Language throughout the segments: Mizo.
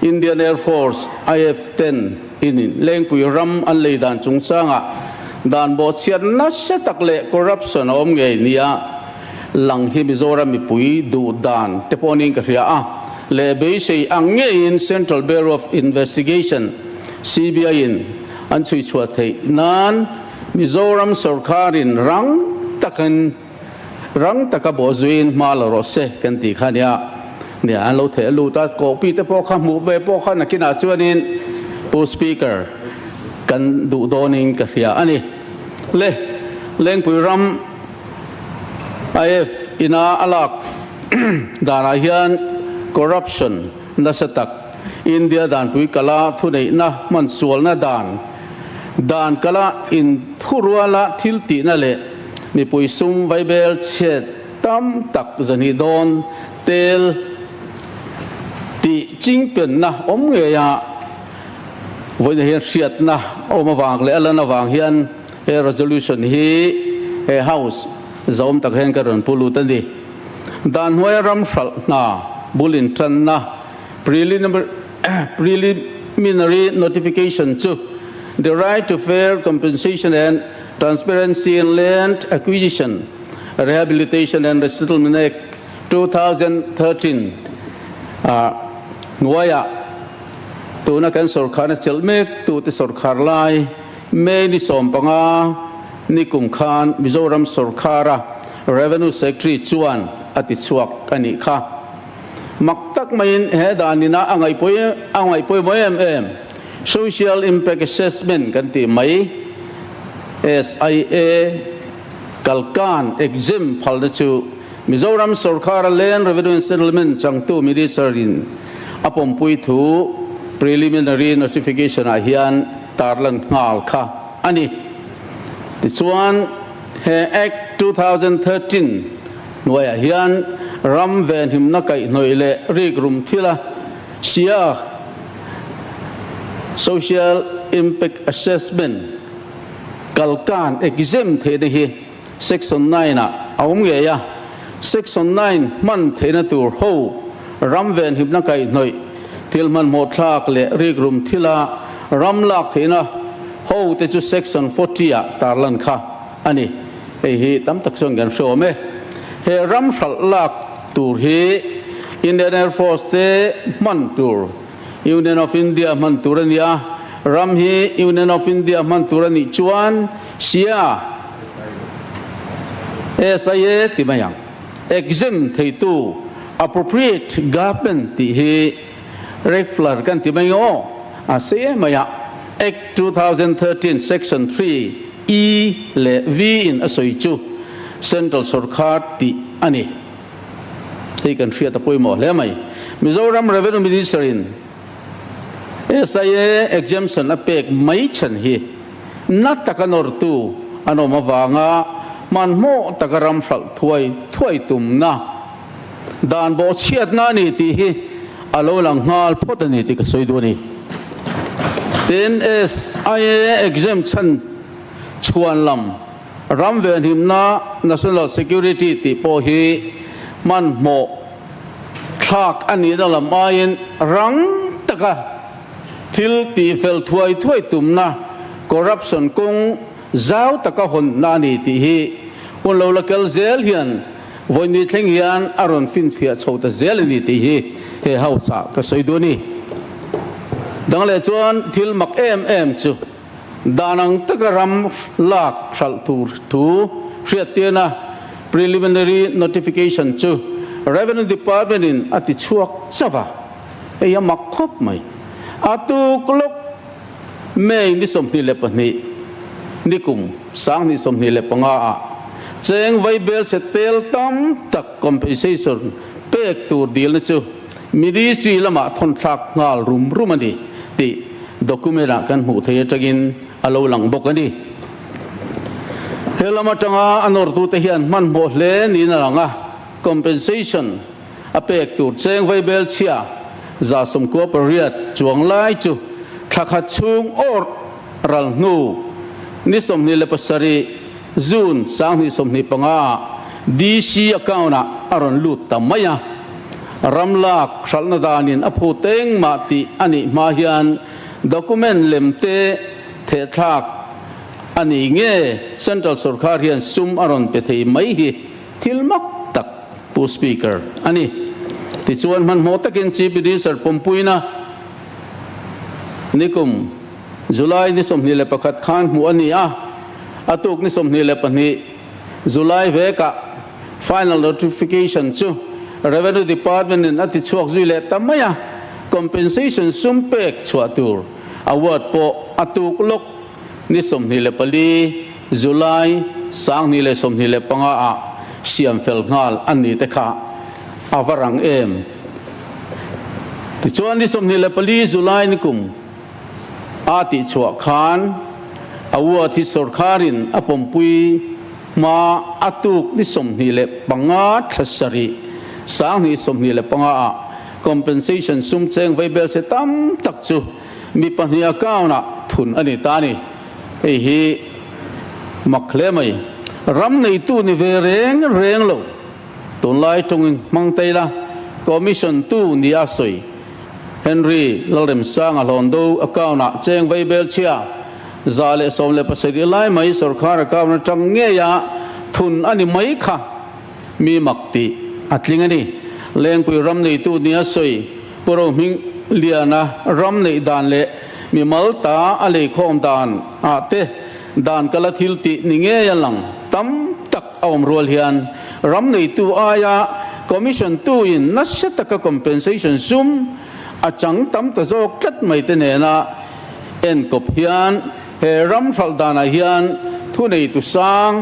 Indian Air Force, IAF, ten in Lengpui ram an lei dan chungchangah dan bawhchhiat nasa tak leh corruption a awm ngei nia lang hi Mizoram mipui duh dan te pawh niin ka hria a, leh beisei ang ngeiin Central Bureau of Investigation, CBI, in an chhui chhuah theih nan Mizoram sorkarin rang takin Rang taka bawhzuiin hma la rawh se kan tih kha nia. Nia, an lo theh lut a, kawhpi te pawh kha hmuh ve pawh kha nakinah chuanin Pu Speaker kan duh dawnin ka hria a ni. Le, Lengpui ram IF ina a lak danah hian corruption nasa tak, India danpui kala thuneihna hmansualna dan, dan kala inthuruala thiltihna leh Mipui sum vaibel chhiat tam tak zahnih dawn tel tih chingpenna awm ngei a, vawiin hian hriatna awm avang leh a lan avang hian he resolution hi he House zahawm tak hian ka rawn pu lut a ni. Dan hnuaia ram hralh hna bul intanna preliminary notification chu the right to fair compensation and Transparency in Land Acquisition, Rehabilitation and Resettlement Act 2013 hnuaiah tuna kan sorkarna chelh mek tute sorkar lai May ni 15 ni kum khan Mizoram sorkara Revenue Secretary chuan a ti chhuak a nih kha. Mak tak maiin he danina a ngaihpawimawh em em. Social Impact Assessment kan tih mai, SIA, kalkan exam phalna chu Mizoram sorkara Land Revenue and Settlement changtu Minister in a pawmpui thu preliminary notification ah hian tarlan nghal kha a ni. Tichuan, he Act 2013 hnuaiah hian ram venhimna kaihhnawih leh rikrum thila Sia Social Impact Assessment kalkan exam theihna hi Section 9 ah a awm ngei a, Section 9 hman theihna tur ho ram venhimna kaihhnawih thil hmanhmawh thlak leh rikrum thila ram lak theihna ho te chu Section 40 ah tarlan kha a ni. Hei hi tam tak chuan kan hre awm e. He ram hralh lak tur hi Indian Air Force te hman tur, Union of India hman tur a ni a, ram hi Union of India hman tur a nih chuan sia, SIA ti mai ang, exempt theitu appropriate government tih hi Regflar kan ti mai aw, a sei em mai a, Act 2013 Section 3 E leh V in a sawi chu Central Sorkar tih a ni. Hei kan hriat a pawimawh hle mai. Mizoram Revenue Minister in SIA exemption a pek mai chhan hi na taka nawrtu an awm avanga hmanhmawh taka ram hralh thuai thuai tumna dan bawhchhiatna a ni tih hi a lo lang nghal phawt a ni tih ka sawi duh a ni. Tin, SIA exam chhan chhuan lam ram venhimna, national security, tih pawh hi hmanhmawh thlak a nihna lam aiin rang taka thil tihfel thuai thuai tumna, corruption kawng zau taka hawnna a ni tih hi hun lo la kel zel hian Vawini thleng hian a rawn finfiah chho ta zel a ni tih hi he house ah ka sawi duh a ni. Dang leh chuan thil mak em em chu dan ang taka ram lak hralh tur thu hriattirna preliminary notification chu Revenue Department in a ti chhuak chauh a, hei a mak khawp mai. A tuk lawk May ni 22 nikum 2025 ah cheng vaibel chhe tel tam tak compensation pek tur dilna chu Ministry lamah thawnthlak nghal rum rum a ni tih document ah kan hmuh thei atangin a lo lang bawk a ni. He lam atanga a nawrtute hian hmanhmawh hle niin a lang a, compensation A pek tur cheng vaibel chhia 98 chuang lai chu thla khat chhung awrh ral hnu ni 27 June 2025 ah DC account ah a rawn lut ta mai a. Ram lak hralhna danin a phut engmah tih a nih hma hian document lem te thehthlak a ni nge Central sorkar hian sum a rawn pe thei mai hi thil mak tak Pu Speaker a ni. Tichuan hmanhmawh takin Chief Minister pawmpuina nikum July ni 21 khan hmuh a ni a, a tuk ni 22 July vekah final notification chu Revenue Department in a ti chhuak zui leh ta mai a, compensation sum pek chhuah tur award pawh a tuk lawk ni 24 July 2025 ah siam fel nghal a ni te kha a va rang em. Tichuan ni 24 July ni kum a tih chhuah khan award hi sorkharin a pawmpui hma a tuk ni 25 thla sarih 2025 ah compensation sum cheng vaibel se tam tak chu mi pahnih account ah thun a ni ta a ni. Hei hi mak hle mai. Ram neitu ni ve reng reng lo. Tunlai tawngin hmang ta ila, Commission tu ni a sawi. Henry Lalremsanga Hlawndo account ah cheng vaibel chhia 117 lai mai sorkar account atang ngei a thun a ni mai kha mi mak tih a tling a ni. Lengpui ram neitu ni a sawi Pu Rohming Liana ram neih dan leh mimal ta a leikhawm dan ah te dan kala thil tih ni ngei a lang tam tak a awm rual hian ram neitu aia Commission tu in nasa taka compensation sum a chang tam ta zawk tlat mai te nena enkawp hian he ram hralh danah hian thuneitu sang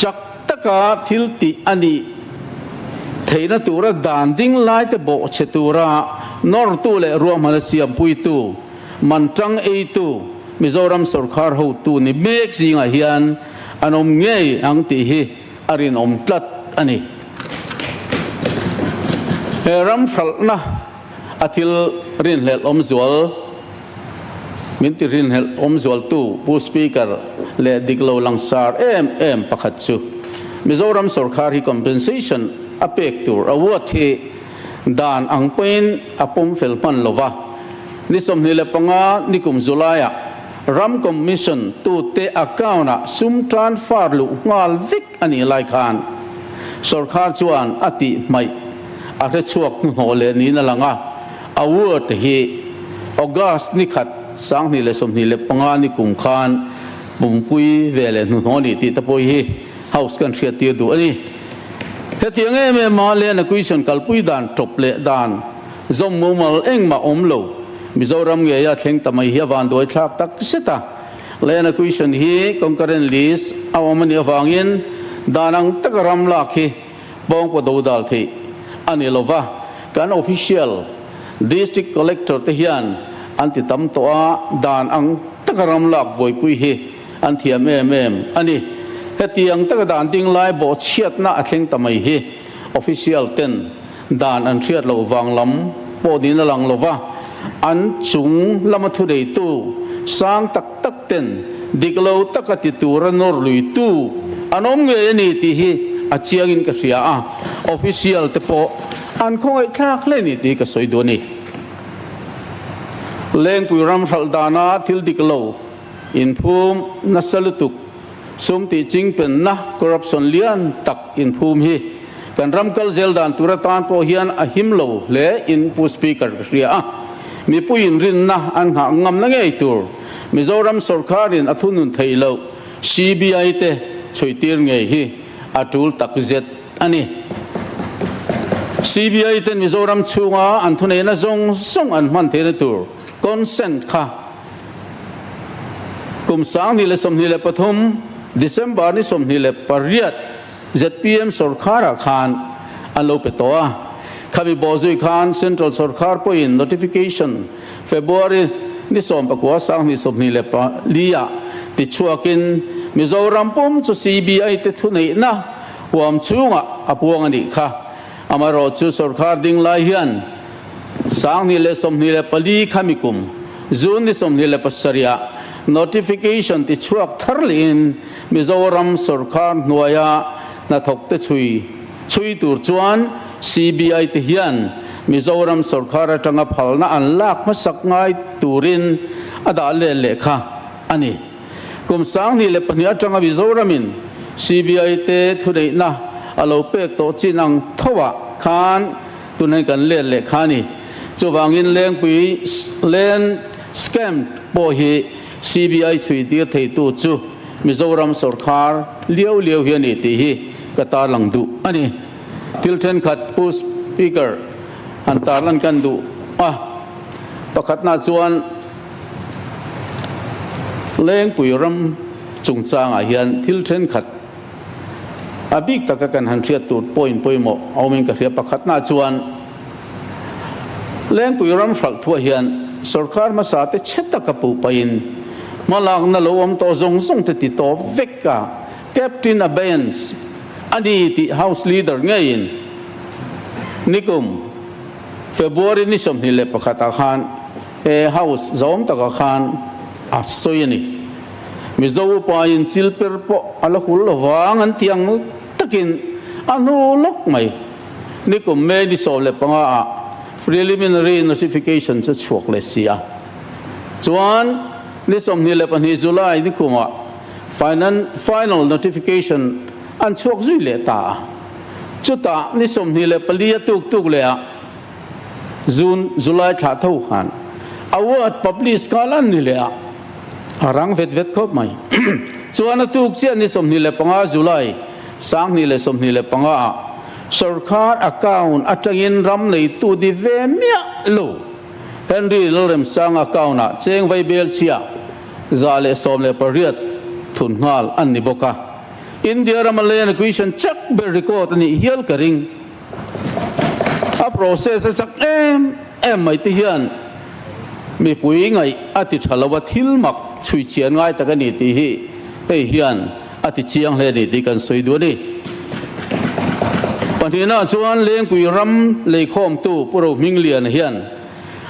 chak taka thil tih a nih theihna tura dan ding lai te bawhchhe tura nawrtu leh ruahman a siampuitu man tang eitu Mizoram sorkar hotu ni mek zingah hian an awm ngei ang tih hi a rinawm tlat a ni. He ram hralhna a thil rinhlelh awm zual min ti rinhlelh awm zualtu Pu Speaker leh dik lo langsar em em pakhat chu Mizoram sorkar hi compensation a pek tur award hi Dan ang pawhin a pawm fel hman lo va. Ni 25 nikum July-ah ram commission tute account-ah sum transfer luh nghal vek a nih lai khan sorkar chuan a tih hmaih a hre chhuak hnuhnawh leh niin a lang a. Award hi August ni khat 2025 nikum khan pumpui ve leh hnuhnawh a nih tih te pawh hi House kan hriattir duh a ni. Hetiang em em a Land Acquisition kalpui dan tawp leh dan zawm mumal engmah awm lo Mizoram ngeia thleng ta mai hi a vanduai thlak tak zet a. Land Acquisition hi concurrent list a awm a nih avangin dan ang taka ram lak hi pawngpaw do dal theih a ni lo va, kan official District Collector te hian an ti tam tawh a, dan ang taka ram lak buaipui hi An thiam em em a ni. Hetiang taka dan ding lai bawhchhiatna a thleng ta mai hi official ten dan an hriat loh vang lam pawh niin a lang lo va, an chung lama thuneitu sang tak tak ten dik lo taka ti tura nawr luitu an awm ngei a ni tih hi a chiangin ka hria a, official te pawh an khawngaihthlak hle ni tih ka sawi duh a ni. Lengpui ram hralh dana thil dik lo. Inphum nasa lutuk, sum tih chingpenna, corruption, lian tak inphum hi kan ram kal zel dan tur atan pawh hian a him lo hle in Pu Speaker ka hria a. Mipui inrinna an nghah ngamna ngei tur Mizoram sorkarin a thunun theih loh CBI te chhuihtir ngei hi a tul tak zet a ni. CBI ten Mizoram chhunga an thuneihna zawng zawng an hman theihna tur consent kha Kum 2023 December ni 28 zpm sorkharah khan an lo pe tawh a. Khami bawhzui khan Central sorkhar pawhin notification February ni 19 2024 ah tichhuakin Mizoram pum chu CBI te thuneihna huam chhungah a puang a nih kha. Amaherawhchu sorkhar ding lai hian 2024 khami kum June ni 27 ah notification ti chhuak thar lehin Mizoram sorkar hnuaia hnathawk te chhui chhui tur chuan CBI te hian Mizoram sawrkar atanga phalna an lak hmasak ngai turin a dah let leh kha a ni. Kum 2002 atanga Mizoramin CBI te thuneihna a lo pek tawh chin ang thoah khan tunah kan let leh kha a ni. Chuvangin Lengpui Land Scam pawh hi CBI chhui tir theitu chu Mizoram sawrkar liau liau hi a ni tih hi ka tarlang duh a ni. Thil thenkhat Pu Speaker han tarlan kan duh a, pakhatna chuan Lengpui ram chungchangah hian thil thenkhat a bik taka kan han hriat tur point pawimawh a awmin ka hria. Pakhatna chuan Lengpui ram hralh thuah hian sawrkar hmasa te chhe taka puh pahin hmalakna lo awm tawh zawng zawng te ti tawp vek a, Captain Abeyance a ni tih House Leader ngeiin nikum February ni 21 ah khan he House zawm takah khan a sawi a ni. Mizo upain chil per pawh a la hul lovang an tih ang takin a hnu lawk mai. Nikum May ni 15 ah preliminary notification chu chhuak leh si a. Chuan ni 22 July nikumah final notification an chhuak zui leh ta a. Chutah ni 24 a tuk tuk leh ah June, July thlah tho khan award publish nghal an ni leh a, a rang vet vet khawp mai. Chuan a tuk chiah ni 25 July 2025 ah sawrkar account atangin ram neitu ni ve miah lo Henry Lalremsanga account ah cheng vaibel chhia 118 thun nghal an ni bawk a. India rama land acquisition chak ber record a nih hial ka ring. A process a chak em em mai te hian mipui ngaih a ti tha lo a, thil mak chhui chian ngai tak a ni tih hi hei hian a ti chiang hle a ni tih kan sawi duh a ni. Pahnihna chuan Lengpui ram leikhawmtu Pu Rohmingliana hian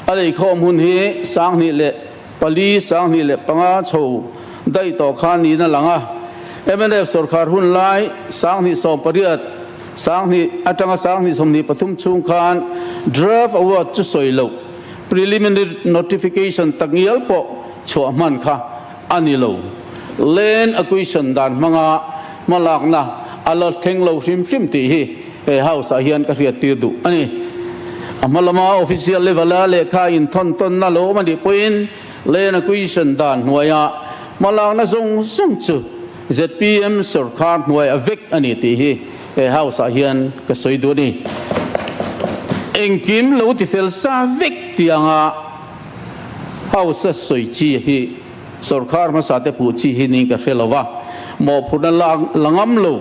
a leikhawm hun hi 2004, 2005 chho daih tawh khan niin a lang a. Mnf sawrkar hun lai 2018, 20 atanga 2023 chhung khan draft award chu sawi loh, preliminary notification takngial pawh chhuah hman kha a ni lo. Land acquisition dan hmanga hmalakna a la thleng lo hrim hrim tih hi he House ah hian ka hriattir duh a ni. A hma lama official level a lehkha inthawn tawnna lo awm a nih pawhin land acquisition dan hnuaia hmalakna zawng zawng chu zpm sawrkar hnuai a vek a ni tih hi he House ah hian ka sawi duh a ni. Engkim lo tifel sa vek tianga House a sawi chi hi sawrkar hmasa te puh chi hi niin ka hre lo va, mawhphurhna la ngam lo.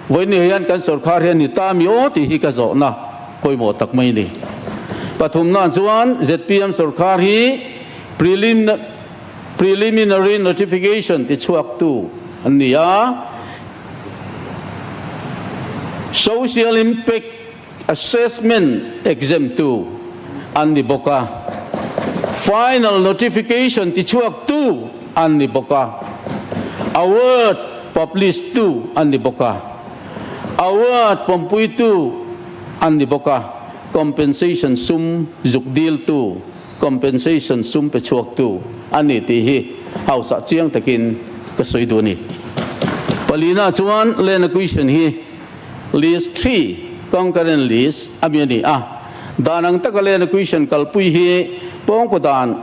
Vawiin hian kan sawrkar hian ni ta mi aw tih hi ka zawhna pawimawh tak mai a ni. Pathumna chuan zpm sawrkar hi preliminary notification ti chhuaktu an ni a, social impact assessment exempt tu an ni bawk a, final notification ti chhuak tu an ni bawk a, award publish tu an ni bawk a, award pawmpui tu an ni bawk a, compensation sum zuk dil tu, compensation sum pe chhuak tu an ni tih hi House ah chiang takin ka sawi duh a ni. Palina chuan land acquisition hi List 3, Concurrent List, a mi a ni a. Dan ang taka land acquisition kalpui hi pawngkaw dan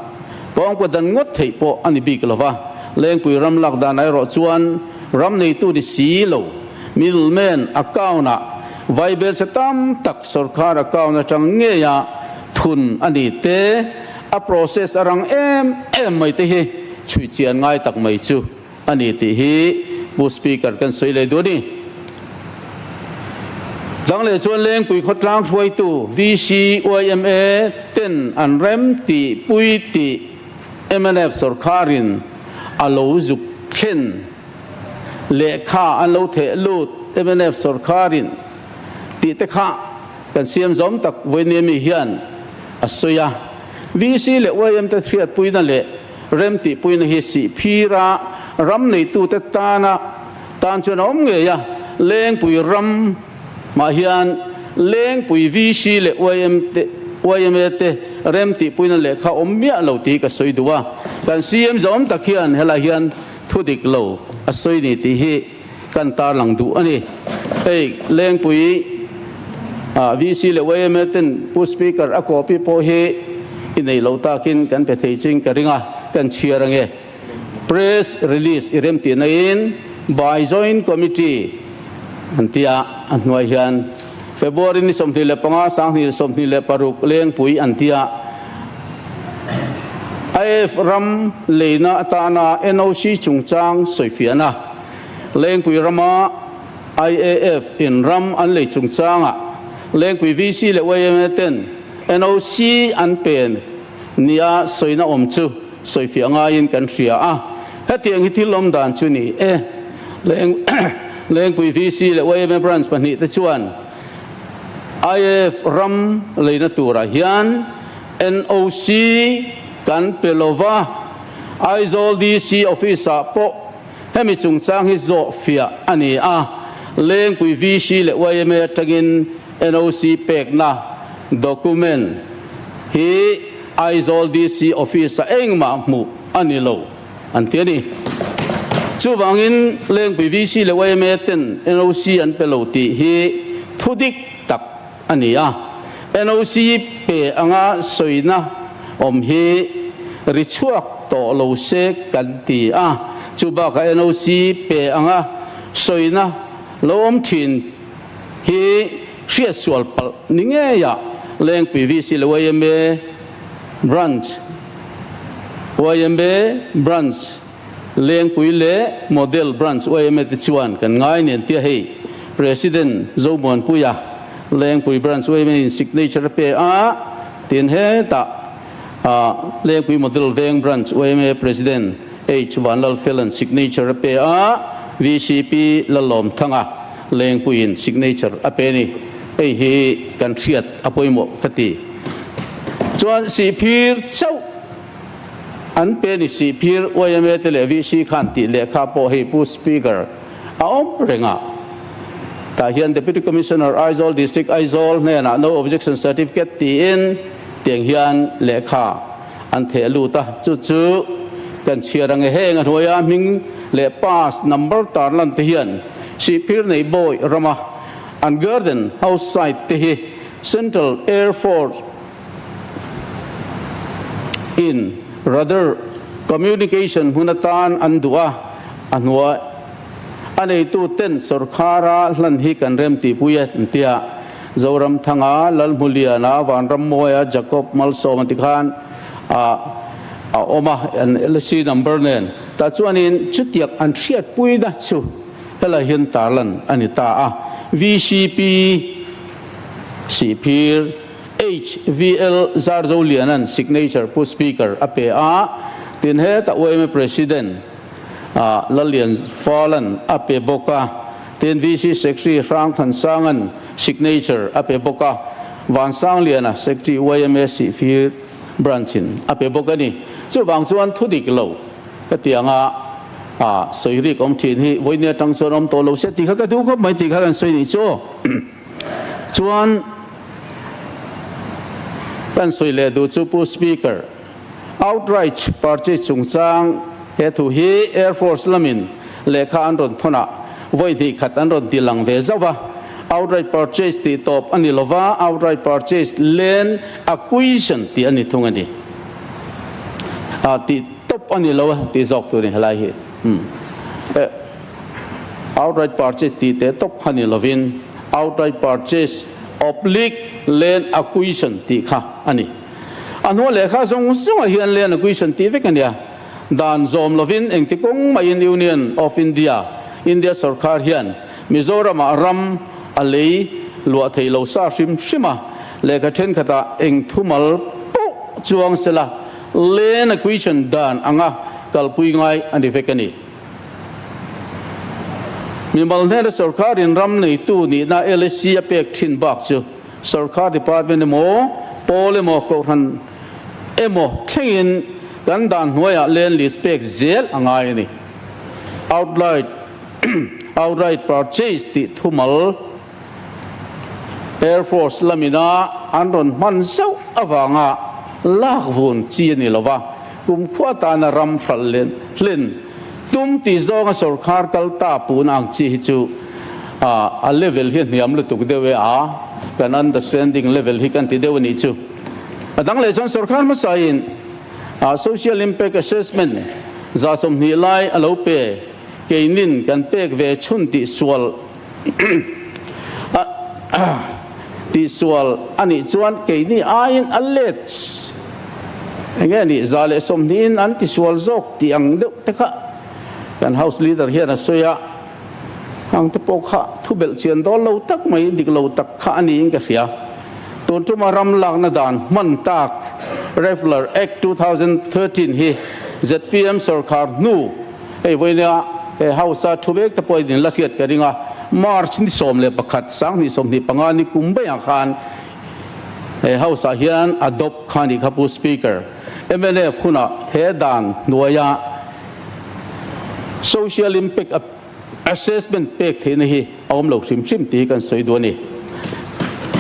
pawngkaw dan ngawt theih pawh a ni bik lo va. Lengpui ram lak dan erawh chuan ram neitu ni si lo, middleman account-ah vaibel che tam tak sawrkar account atang ngeia thun a ni te, a process a rang em em mai te hi chhui chian ngai tak mai chu a ni tih hi Pu Speaker kan sawi leh duh a ni. Dang leh chuan Lengpui khawtlang hruaitu VC, yma ten an rem tih pui tih mnf sawrkharin a lo zuk thlen lehkha an lo theh lut mnf sawrkharin tih te kha kan siam zawm tak vawinia mi hian a sawi a. VC leh yma te hriatpuina leh Remtihpuina hi Sihphira ram neitute tana tan chuan a awm ngei a, Lengpui ram mah hian Lengpui VC leh yma te remtihpuina lehkha awm miah lo tih ka sawi duh a. Kan CM zawm tak hian helai hian thu dik lo a sawi ni tih hi kan tarlang duh a ni. Hei Lengpui VC leh yma ten Pu Speaker a copy pawh hi i nei lo takin kan pe thei ching ka ring a, kan chhiar ange. Press release i remtihna in by Joint Committee an ti a, a hnuai hian February ni 25, 2026 Lengpui an ti a, IAF ram leina atana NOC chungchang sawifiahna Lengpui rama IAF in ram an lei chungchangah Lengpui VC leh yma ten NOC an pen nia sawina awm chu sawifiah ngaiin kan hria a, hetiang hi thil awm dan chu ni e. Lengpui VC leh yma Branch pahnihte chuan IAF ram leina turah hian NOC kan pe lova, Aizawl DC Office-ah pawh hemi chungchang hi zawhfiah a ni a, Lengpui VC leh yma atangin NOC pekna document hi Aizawl DC Office-ah engmah hmuh a ni lo an ti a ni. Chuvangin Lengpui VC leh yma ten NOC an pe lo tih hi thu dik tak a ni a. NOC pe anga sawina awm hi ri chhuak tawh lo se kan ti a. Chu bakah NOC pe anga sawina lo awm thin hi hriatsual palh ni ngeiah Lengpui VC leh yma Branch yma Branch Lengpui leh Model Branch yma te chuan kan ngai nen tia hei President Zomuanpuia Lengpui Branch yma in signature a pe a tin hetah Lengpui Model Veng Branch yma President H Vanlalfela'n signature a pe a VCP Lalawmthanga Lengpuiin signature a pe a ni. Hei hi kan hriat a pawimawh ka ti. Chuan Sihphir chauh an pe a ni. Sihphir yma te leh VC khan tih lehkha pawh hei Pu Speaker a awm reng a. Tah hian Deputy Commissioner Aizawl District Aizawl hnenah No Objection Certificate tiin tiang hian lehkha an theh lut a. Chu chu kan chhiar ang e. Heng a hnuaia hming leh pass number tarlan te hian Sihphir nei bawi rama an garden house site te hi Central Air Force in radar communication hmun atan an duh a, a hnuai a neitu ten sawrkhara hlan hi kan rem tihpui e an ti a. Zoramthanga, Lalhmuliana, Vanrammawia, Jacob Malsawma ti khan a awm a, an LC number nen. Tah chuanin chutiang an hriatpuina chu helai hian tarlan a ni ta a. VCP Sihphir HVL Zarzoliana'n signature Pu Speaker a pe a, tin hetah yma President Lalian Fala'n a pe bawk a, tin VC Secretary Hrangthansanga'n signature a pe bawk a, Vansangliana Secretary yma Sihphir Branch-in a pe bawk a ni. Chuvang chuan thu dik lo ka ti ang a, a sawi rik awm thin hi vawiin atang chuan awm tawh lo se tih kha ka duh khawp mai tih kha kan sawi nih chu. Chuan kan sawi leh duh chu Pu Speaker, outright purchase chungchang he thu hi Air Force lamin lehkha an rawn thawn ah vawi hnih khat an rawn ti lang ve zauh a. Outright purchase tih tawp a ni lova, outright purchase land acquisition tih a ni thung a ni. A tih tawp a ni lo a tih zawk tur a ni helai hi. Outright purchase tih teh tawp kha ni lovin outright purchase oblique land acquisition tih kha a ni. A hnuai lehkha zawng zawngah hian land acquisition tih vek a nia. Dan zawm lovin engti kawng maiin Union of India, India sorkar hian Mizoramah ram a lei luah thei lo sa hrim hrim a, lehkha thenkhatah eng thumal pawh chuang sela land acquisition dan anga kalpui ngai a ni vek a ni. Mimal hnena sorkarin ram neitu nihna LSC a pek thin bak chu sorkar department emaw, pawl emaw, kohhran emaw thlengin kan dan hnuaiah land lease pek zel a ngai a ni. Outright outright purchase tih thumal. Air Force lamina an rawn hman zauh avanga lak vun chi a ni lo va, kumkhua tana ram hralh hlen tum tih zawnga sorkar kal ta pun ang chi hi chu a level hi a hniam lutuk deuh e a, kan understanding level hi kan ti deuh a nih chu. A dang leh chuan sorkar hmasain social impact assessment 20% lai a lo pe, keinin kan pek ve chhun tih sual Tihsual a nih chuan keini aiin a let enge nih 120in an tisual zawk tih ang deuh te kha kan House Leader hian a sawi a, ang te pawh kha thu belh chian dawn lo tak mai dik lo tak kha a niin ka hria. Tun tuma ram lakna dan hman tak Refler Act 2013 hi zpm sorkar hnu Hei vawinia he House-a thu vek te pawhin in la hriat ka ring a, March ni 11, 2025 ni kum baiah khan he House-ah hian adopt kha ni kha Pu Speaker. Mnf hunah he dan hnuaia Social Impact Assessment pek theihna hi a awm lo hrim hrim tih hi kan sawi duh a ni.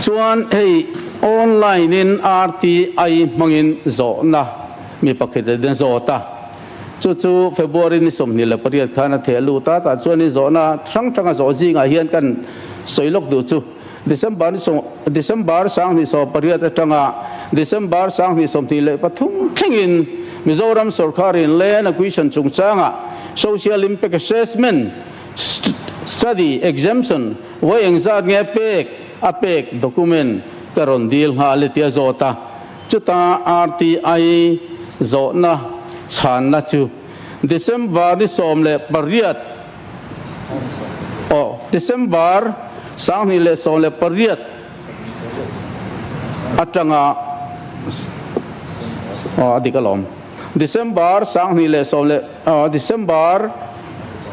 Chuan hei online-in RTI hmangin zawhna mi pakhat a zawt a. Chu chu February ni 28 khan a theh lut a, tah chuan i zawhna hrang hranga zawh zingah hian kan sawi lawk duh chu December ni sawm December 2018 atanga December 2023 thlengin Mizoram sorkarin Land Acquisition chungchanga Social Impact Assessment Study Exemption vawi engzat nge pek a pek document ka rawn dil nghal e tia zawt a. Chuta RTI zawhna chhanna chu December ni 18 aw December 2018 atanga aw a dik alawm December sanghnih leh sawm leh aw December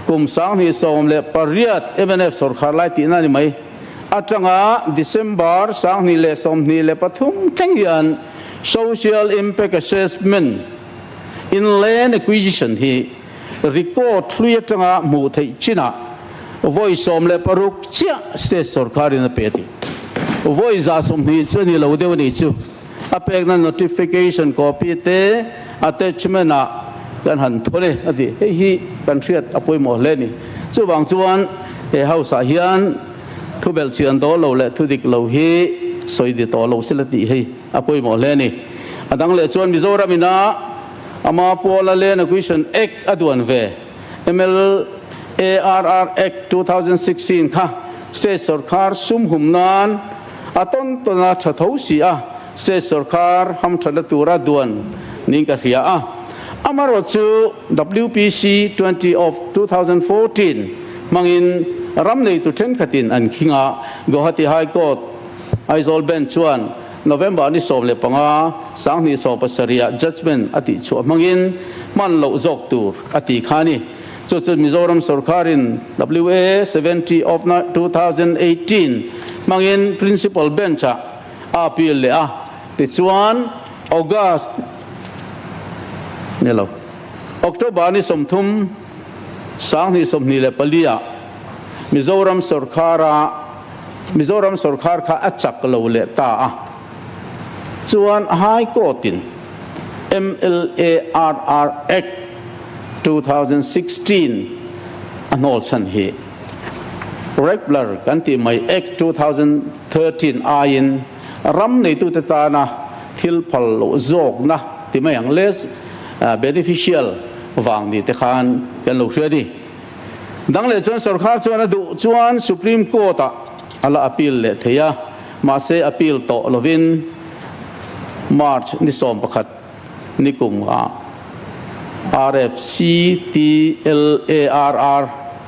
kum 2018 mnf sorkar lai tihna a ni mai. Atanga December 2023 thleng hian Social Impact Assessment in Land Acquisition hi record hlui atanga hmuh theih chinah vawi 16 chiah state sorkarin a pe a ti. Vawi 120 chu a ni lo deuh a nih chu. A pekna notification copy te attachment ah kan han thawn e a ti. Hei hi kan hriat a pawimawh hle a ni. Chuvang chuan he house ah hian thu belh chian dawl lo leh thu dik lo hi sawi di tawh lo sila tih hei a pawimawh hle a ni. A dang leh chuan Mizoram ina ama Puala Land Acquisition Act a duan ve MLARR Act 2016 kha state sorkar sum hum nan A tawn tawn a tha tho si a, state sorkar hamthatna tura duan niin ka hria a. Amarawh chu WPC 20 of 2014 hmangin ram neitu thenkhatin an khing a, Guwahati High Court, Aizawl Bench chuan November ni 15, 2017 ah judgement a tihchhuah hmangin hman loh zawk tur a ti kha a ni. Chu chu Mizoram sorkarin WA 70 of 2018 hmangin Principal Bench-ah a appeal leh a, tichuan August ni lo, October ni 30, 2024 ah Mizoram sorkara Mizoram sorkar kha a chak lo leh ta a, chuan High Court-in MLARR Act 2016 a hnawl chhan hi Rappler kan tih mai Act 2013 aiin ram neitute tana thil phal loh zawkna ti mai ang less beneficial vang ni te khan kan lo hria a ni. Dang leh chuan sorkar chuan a duh chuan Supreme Court ah a la appeal leh thei a, mahse appeal tawh lovin March ni 11 ni kum ah RFCTLARR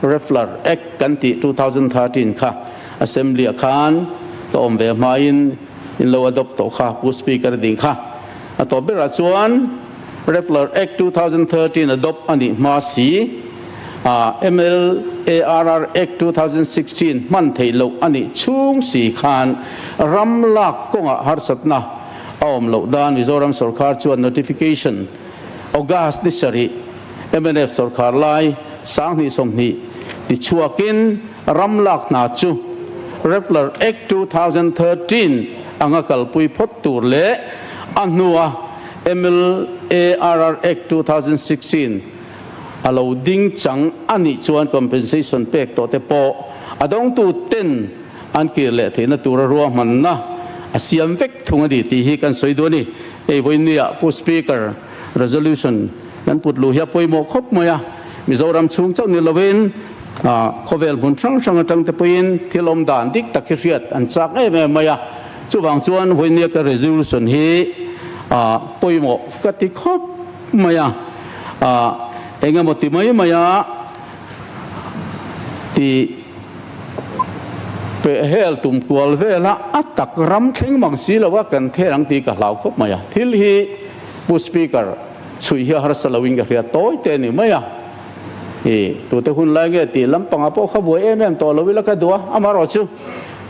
Refler Act kan tih 2013 kha Assembly ah khan ka awm ve hmain in lo adopt tawh kha Pu Speaker a ding kha. A tawp berah chuan Refler Act 2013 adopt a nih hma si a MLARR Act 2016 hman theih loh a nih chhung si khan ram lak kawngah harsatna a awm loh dan Mizoram sorkar chuan notification August ni sarih mnf sorkar lai 2020 tichhuakin ram lak hna chu. Rappler Act 2013 anga kalpui phawt tur leh a hnua MLARR Act 2016 a lo ding chang a nih chuan compensation pek tawh te pawh a dawngtu ten an kir leh theihna tura ruahmanna a siam vek thung a ni tih hi kan sawi duh a ni. Hei vawinia Pu Speaker resolution kan put luh hi a pawimawh khawp mai a, Mizoram chhung chauh ni lovin khawvel hmun hrang hrang atang te pawhin thil awm dan dik tak hi hriat an chak em em mai a, chuvang chuan vawinia ka resolution hi pawimawh ka ti khawp mai a, eng emaw ti mai mai a ti pehhel tum kual vela a tak ram thleng mang si lo a kan thel ang tih ka hlau khawp mai a, thil hi Pu Speaker chhui hi a harsa loin ka hria tawi te a ni mai a, i tute hun lai nge tih lampangah pawh kha buai em em tawh lo ila ka duh a, amaherawhchu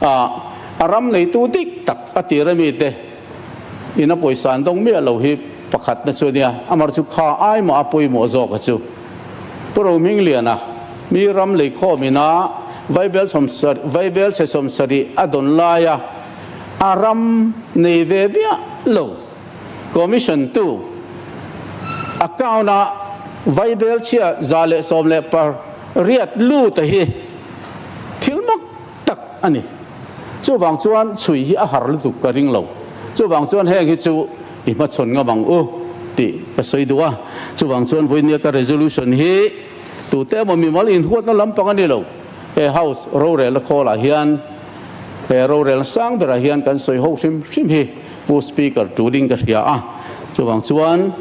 a ram neitu dik tak a tir ami te ina pawisa an dawng miah lo hi pakhatna chu a nia, amaherawhchu kha ai mah a pawimawh zawk a chu. Pu Rohmingliana mi ram leikhawm ina Vaibel Vaibel chhe 70 a dawn laia a ram nei ve miah lo. Commission tu account a Vaibel chhia 118 lut a hi thil mak tak a ni. Chuvang chuan chhui hi a har lutuk ka ring lo. Chuvang chuan heng hi chu i hmachhawn ngam ang u tih ka sawi duh a. Chuvang chuan vawinia ka resolution hi tute emaw mimal inhuatna lampang a ni lo. He House rorelna khawlah hian he rorelna sang berah hian kan sawi ho hrim hrim hi Pu Speaker turin ka hria a. Chuvang chuan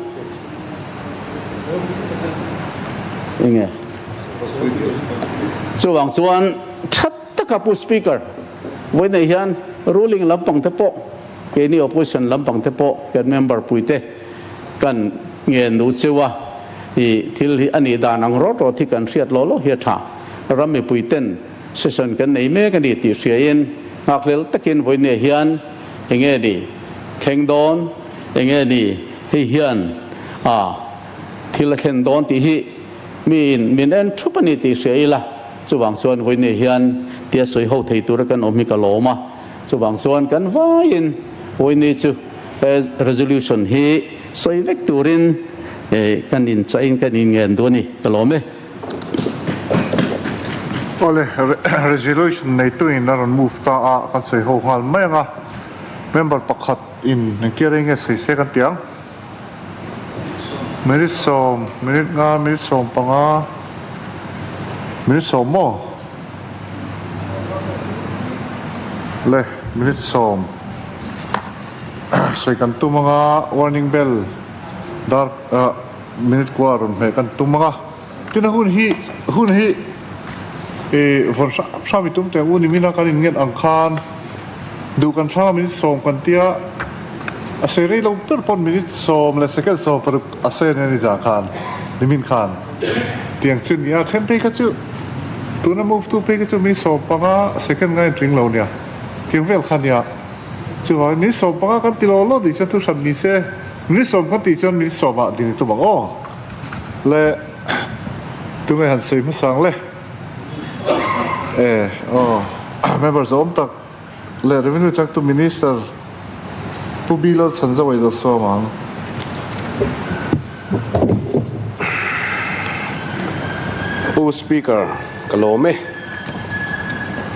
enge chuvang chuan that taka Pu Speaker vawiinei hian ruling lampang te pawh keini opposition lampang te pawh kan member puite kan ngen duh cheu a, i thil hi a nih dan ang rawt rawt hi kan hriat law law hi a tha. Ram mipui ten session kan nei mek a ni tih hriain nghakhlel takin vawiinei hian enge ni thleng dawn, enge ni hei hian a thil a thlen dawn tih hi miin min en thup a ni tih hria ila, chuvang chuan vawiinei hian tia sawi ho thei tura kan awm hi ka lawm a, chuvang chuan kan vaiin vawiinei chu he resolution hi sawi vek turin kan inchahin kan inngen duh a ni, ka lawm e. Awle, resolution neituin a rawn move ta a, kan sawi ho nghal mai ang a, member pakhat in engtia rei nge sawi se kan ti ang? Minute 10, minute 5, minute 15, minute 10 maw? Le, minute 10 sawi kan tum ang a, warning bell dar ah minute kua rawn hmeh kan tum ang a, tin a hun hi hun hi ih vawn hram hram i tum teh ang u ni mina kan inngen ang khan duh kan hrang a minute 10 kan tia a sei rei lo ber pawn minute 10 leh second 16 a sei a nia ni zan khan nimin khan tiang chu nia then phei kha chu tuna move tu phei kha chu minute 15 second ngai an tling lo nia tiang vel kha nia. Chuvangin minute 15 kan ti law law tih chuan thu hran ni se, minute 10 kan tih chuan minute 10 ah ding tum ang aw. Le tunge han sawi hmasa ang le? E aw member zawm tak leh Revenue changtu Minister Pu B Lalchhanzauh a ilo sawm ang. Pu Speaker, ka lawm e.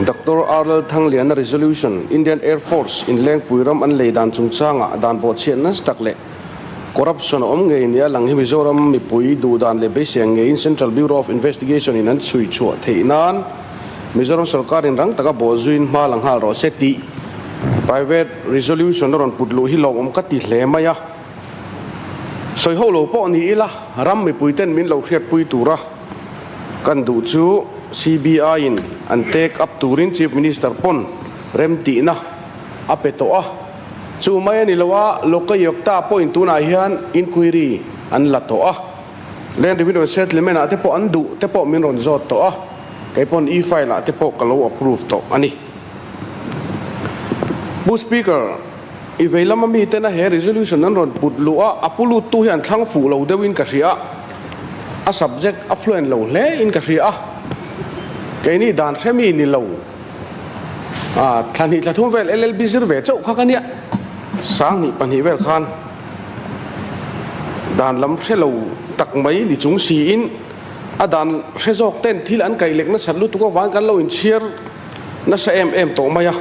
Doctor R Lalthangliana Resolution, Indian Air Force in Lengpui ram an lei dan chungchangah dan bawhchhiat nasa tak leh corruption a awm ngei nia lang hi Mizoram mipui duhdan leh beisei ang ngeiin Central Bureau of Investigation in an chhui chhuah theih nan Mizoram sorkarin rang taka bawhzuiin hma la nghal rawh se tih Private Resolution a rawn put luh hi lawmawm ka ti hle mai a. Sawi ho lo pawh ni ila, ram mipuiten min lo hriatpui tura kan duh chu CBI in an take up turin Chief Minister pawn remtihna a pe tawh a. Chu mai a ni lo a, Lokayukta pawhin tunah hian inquiry an la tawh a. Land Revenue Settlement ah te pawh an duh te pawh min rawn zawt tawh a, kei pawn e-file ah te pawh ka lo approve tawh a ni. Pu Speaker. I vei lama miten a he resolution an rawn put luh a, a pu luttu hi an thlang fuh lo deuhin ka hria a, a subject a fluent lo hle in ka hria a, keini dan hre mi ni lo. Thla hnih thla thum vel LLB zir ve chauh kha ka nia. 2002 vel khan dan lam hre lo tak mai ni chung siin a dan hre zawk ten thil an kaih lek nasat lutuk avang kan lo inchhiar nasa em em tawh mai a.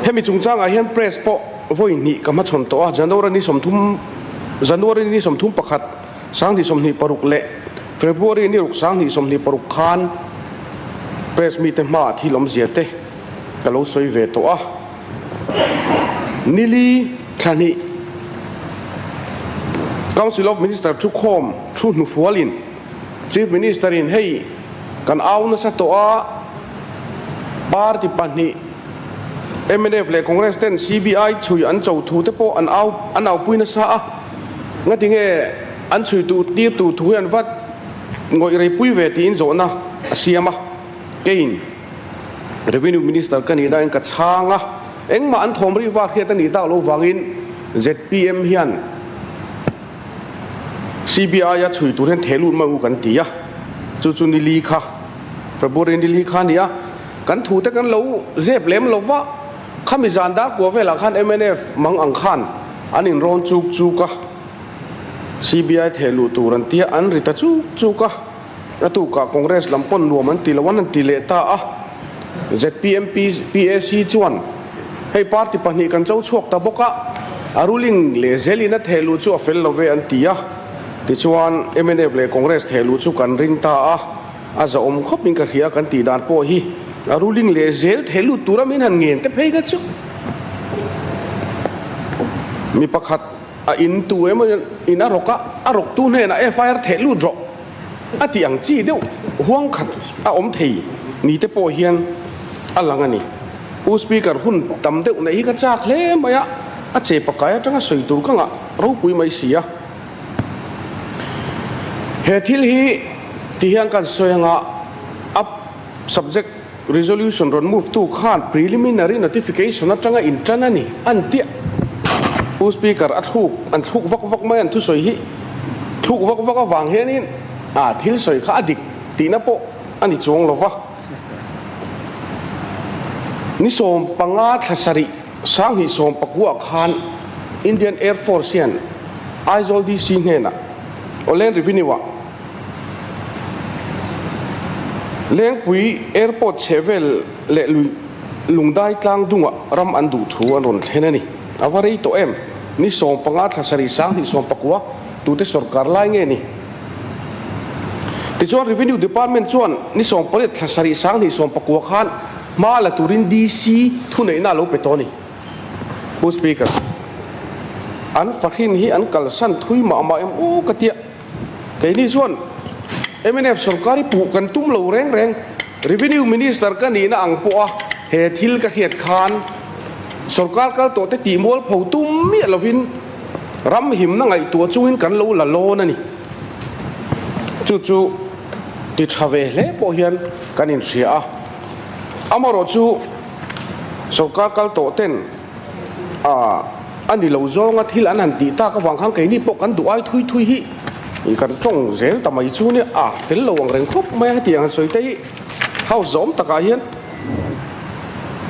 Hemi chungchangah hian press pawh vawi hnih ka hmachhawn tawh a, January ni 30 January ni 31 2026 leh February ni ruk 2026 khan press mite hmaah thil awmzia te ka lo sawi ve tawh a. Nili thla hnih Council of Minister thukhawm thu hnufualin Chief Minister in hei kan au nasa tawh a, party pahnih mnf leh Congress ten CBI chhui an cho thu te pawh an au an aupui nasa a, ngatinge an chhui tur tir tur thu hi an vat ngawih reipui ve tiin zawhna a siam a, keiin Revenue Minister ka nih nain ka chhang a, engmah an thawm rih vak hiat a nih tak loh vangin zpm hian CBI a chhui tur hian theh lut mai u kan ti a, chu chu ni li kha February ni li kha a ni a, kan thu te kan lo zep lem lo va, khami zan dar kua velah khan mnf mang ang khan an inrawn chuk chuk a, CBI theh luh tur an tia an ri ta chuk chuk a. A tukah Congress lam pawn nuam an ti lo an an ti leh ta a, zpm PAC chuan hei party pahnih kan cho chhuak ta bawk a, a ruling leh zelin a theh luh chu a fel lo ve an ti a, tichuan mnf leh Congress theh luh chu kan ring ta a, a zahawm khawp in ka hria kan tih dan pawh hi a ruling leh zel theh lut tura min han ngen te phei kha chu mi pakhat a in tu emaw in a rawk a, a rawk tu hnenah FIR theh lut rawh. A tih ang chi deuh huang khat a awm thei ni te pawh hian a lang a ni. U Speaker hun tam deuh neih hi ka chak hle mai a, a che pakai atanga sawi tur ka ngah ropui mai si a. He thil hi ti hian kan sawi anga a subject Resolution rawn move tu khan preliminary notification atanga in tan a ni an tia. Pu Speaker a thluk an thluk vak vak mai an thusawi hi thluk vak vak avang hianin a thil sawi kha a dik tihna pawh a ni chuang lo va. Ni 15 thla sarih 2019 khan Indian Air Force hian Aizawl DC hnenah Awleng Revenue ah Lengpui Airport chhehvel leh lui Lungdai tlang dungah ram an duh thu an rawn thlen a ni. A va rei tawh em? Ni 15 thla sarih 2019 tute sawrkar lai nge ni? Tichuan Revenue Department chuan ni 18 thla sarih 2019 khan hma la turin DC thuneihna a lo pe tawh a ni. Pu Speaker, an fahrin hi an kalsan thui mah mah em aw ka tia. Keini chuan mnf sorkar hi puh kan tum lo reng reng. Revenue Minister ka nihna ang pawha he thil ka hriat khan sorkar kal tawh te tih mualpho tum miah lovin ram himna ngaihtuah chungin kan lo la lawn a ni. Chu chu ti tha ve hle pawh hian kan inhria a. Amaherawh chu sorkar kal tawh ten A, a ni lo zawnga thil an han tih tak avang khan keini pawh kan duh ai thui thui hi kan tawng zel ta mai chu nia, a fel lo ang reng khawp mai a hetiang han sawi te hi house zawm takah hian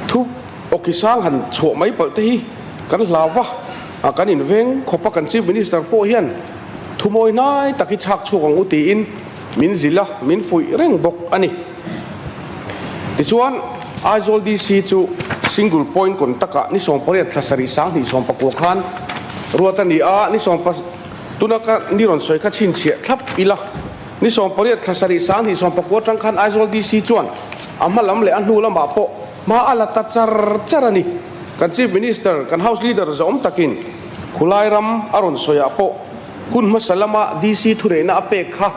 thu awki sang han chhuah mai palh te hi kan hlau va, a kan inveng khawp a kan chief minister pawh hian thu mawi hnai tak hi chhak chhuak ang u tiin min zilh a, min fuih reng bawk a ni. Tichuan, Aizawl DC chu single point contact-ah ni 18 thla sarih 2019 khan ruat a ni a, ni sawmpa tuna ka ni rawn sawi kha chhinchhiah thlap ila. Ni 18 thla sarih 2019 atang khan Aizawl DC chuan a hma lam leh a hnu lamah pawh hma a la ta char char a ni. Kan Chief Minister, kan House Leader zawm takin khulai ram a rawn sawiah pawh hun hmasa lama DC thuneihna a pek kha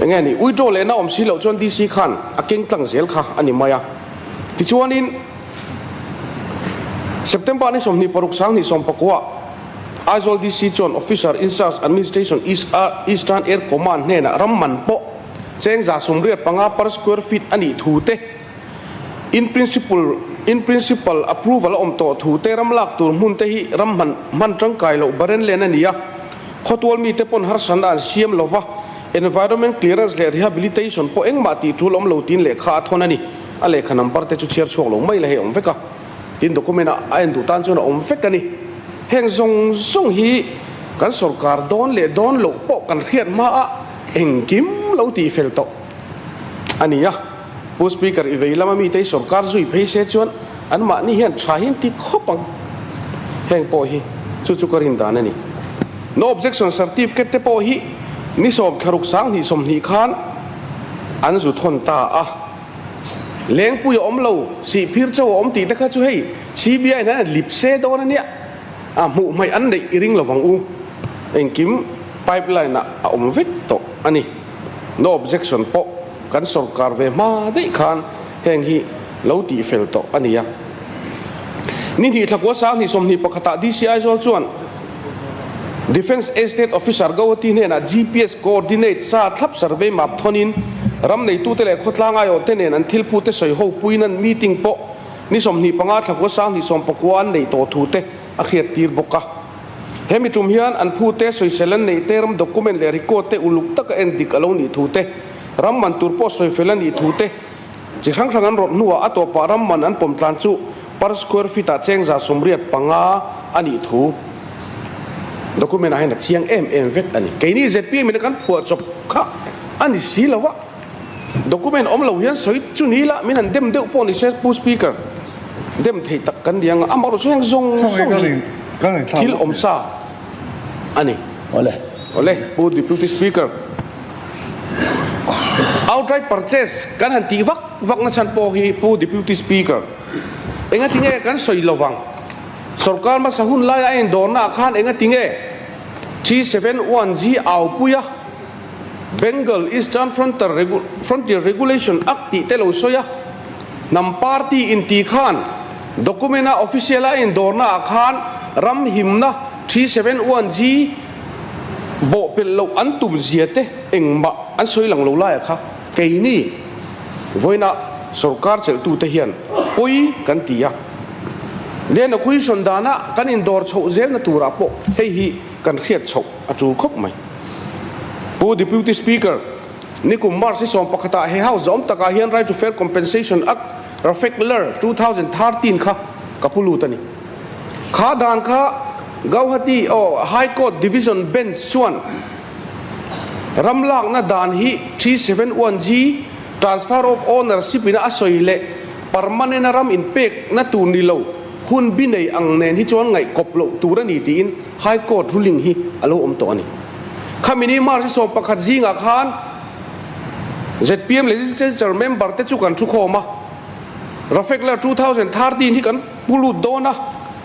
Enge ni, withdraw lehna awm si loh chuan DC khan a keng tlang zel kha a ni mai a. Tichuanin September ni 26 2019 Aizawl DC chuan Officer in Charge Administration Eastern Air Command hnenah ram man pawh cheng 185 per square feet a nih thu te, In principle In principle approval a awm tawh thu te ram lak tur hmun te hi ram hman hman tangkai loh barren len a ni a, khawtual mite pawn harsatna an siam lo va, environment clearance leh rehabilitation pawh engmah tih tul awm lo tiin lehkha a thawn a ni. A lehkha number te chu chhiar chhuak lo mai la hei a awm vek a. Tin document ah a en duh tan chuan a awm vek a ni. Heng zawng zawng hi kan sorkar dawn leh dawn loh pawh kan hriat hma a engkim lo tih fel tawh a ni a. Pu Speaker i vei lama mite hi sorkar zui phei se chuan anmahni hian tha hi an ti khawp ang. Heng pawh hi chu chu ka rin dan a ni. No objection certificate te pawh hi ni sawm thlaruk 20 20 khan an zu thawn ta a. Lengpui a awm lo, sihphir cho a awm tih te kha chu hei CBI in an lip se dawn a nia, a hmuh hmaih an neih i ring lo vang u. Engkim pipeline ah a awm vek tawh a ni. No objection pawh kan sorkar ve hma daih khan heng hi lo tih fel tawh a ni a. Ni hnih thlakua 20 21 ah DC Aizawl chuan Defence Estate Officer Gauhati hnenah GPS coordinate sa thlap survey map thawnin ram neitute leh khawtlang aiawhte nen an thilphute sawi ho puiin an meeting pawh ni 25 thlakua 2019 an neih tawh thute a hriattir bawk a. He mi tum hian an phute sawisel an neih te, ram document leh record te uluk taka en dik a lo nih thu te, ram man tur pawh sawifel a nih thu te chi hrang hrang an rawt hnuah a tawpah ram man an pawm tlan chu per square feet ah cheng 185 a nih thu document ah hian a chiang em em vek a ni. Keini zpm in a kan phuah chawp kha a ni si lo a. Document awm lo hian sawi chu ni la, min han dem deuh pawh ni se Pu Speaker, dem thei tak kan ni ang a, amaherawh chu heng zawng zawng hi thil awm sa a ni. Awle. Awle, Pu Deputy Speaker, outright purchase kan han tih vak vak na chhan pawh hi Pu Deputy Speaker, engatinge kan sawi lovang, sorkar hmasa hun laia a indawrna ah khan engatinge 371G aupui a, Bengal Eastern Frontier Regulation Act tih te lo sawi a, hnam party inti khan document a official a indawrna ah khan ram himna 371G bawhpelh loh an tum zia te engmah an sawi lang lo lai a kha keini vawiina sorkar chelhtute hian pawi kan ti a. Land Acquisition dana kan indawr chhoh zelna turah pawh hei hi kan hriat chhoh a tul khawp mai. Pu Deputy Speaker, nikum March ni 11 ah he House zawm takah hian Right to Fair Compensation Act, RAFECLR, 2013 kha ka pu lut a ni. Kha dan kha Gauhati aw High Court Division Bench chuan ram lakna dan hi 371G Transfer of Ownership ina a sawi leh permanent a ram inpekna tur ni lo hun bi nei ang nen hi chuan ngaihkawp loh tur a ni tiin High Court ruling hi a lo awm tawh a ni. Khami ni March 11 zingah khan zpm Legislature member te chu kan thu khawm a, Rafekler 2013 hi kan pu lut dawn a,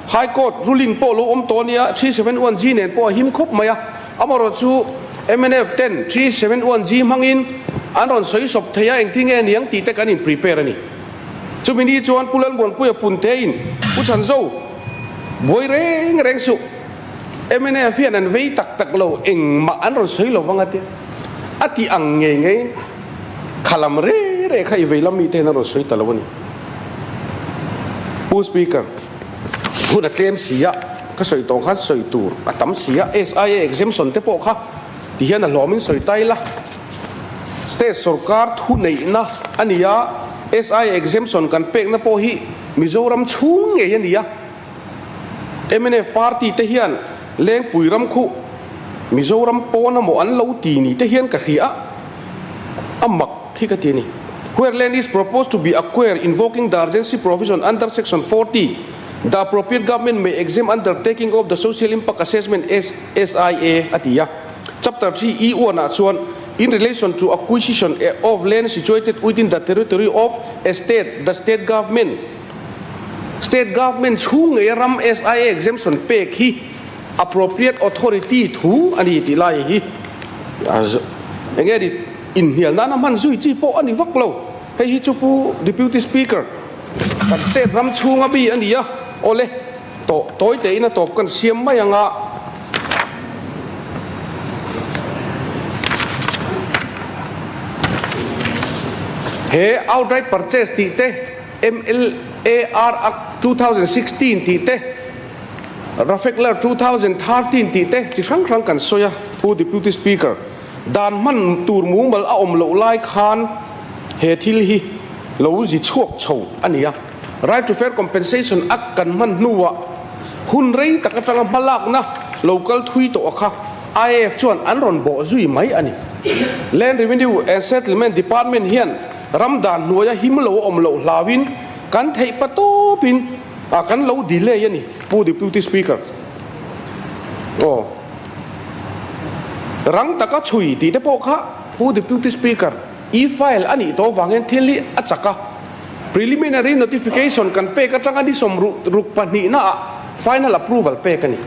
High Court ruling pawh lo awm tawh a nia, 371G nen pawh a him khawp mai a, amaherawh chu mnf ten 371G hmangin an rawn sawi sawp thei a, engtin nge niang tih te kan in prepare a ni. Chumi ni chuan Pu Lalmuanpuia Puntein Pu Chhanzo buai reng reng suh, mnf hian an vei tak tak lo, engmah an rawn sawi lo vang a tia. A tih ang ngei ngeiin kha lam re re kha i vei lam mite hian an rawn sawi ta lo a ni. Pu Speaker, hun a tlem si a, ka sawi tawng khan sawi tur a tam si a, SIA exemption te pawh kha ti hian a hlawmin sawi ta ila. State sorkar thuneihna a ni a, SI exemption kan pekna pawh hi Mizoram chhung ngei a ni a. Mnf party te hian Lengpui ram khu Mizoram pawn amaw an lo ti ni te hian ka hria a, a mak hi ka ti a ni. Where land is proposed to be acquired invoking the urgency provision under section 40, the appropriate government may exempt undertaking of the social impact assessment, SIA, a ti a. Chapter 3 E one ah chuan In relation to acquisition of land situated within the territory of a state, the state government, State government chhung ngei a ram SIA exemption pek hi appropriate authority thu a ni tih lai hi enge ni inhnial nana hman zui chi pawh a ni vak lo. Hei hi chu Pu Deputy Speaker, kan state ram chhunga mi a ni a, awle. Tawh tawi tein a tawp kan siam mai ang a. He outright purchase tih te, MLAR Act 2016 tih te, Rafekler 2013 tih te chi hrang hrang kan sawi a, Pu Deputy Speaker. Dan hman tur mumal a awm loh lai khan he thil hi. Lo zi chhuak chho a ni a. Right to Fair Compensation Act kan hman hnuah hun rei tak atanga hmalakna lo kal thui tawh a kha IAF chuan an rawn bawh zui mai a ni. Land Revenue and Settlement Department hian ram dan hnuaia him lo a awm loh hlauin kan theih pa tawpin kan lo delay a ni, Pu Deputy Speaker. Aw. Rang taka chhui tih te pawh kha Pu Deputy Speaker. E-file a nih tawh vang hian thil hi a chak a, preliminary notification kan pek atanga ni sawmruk pahnihnaah final approval pek a ni.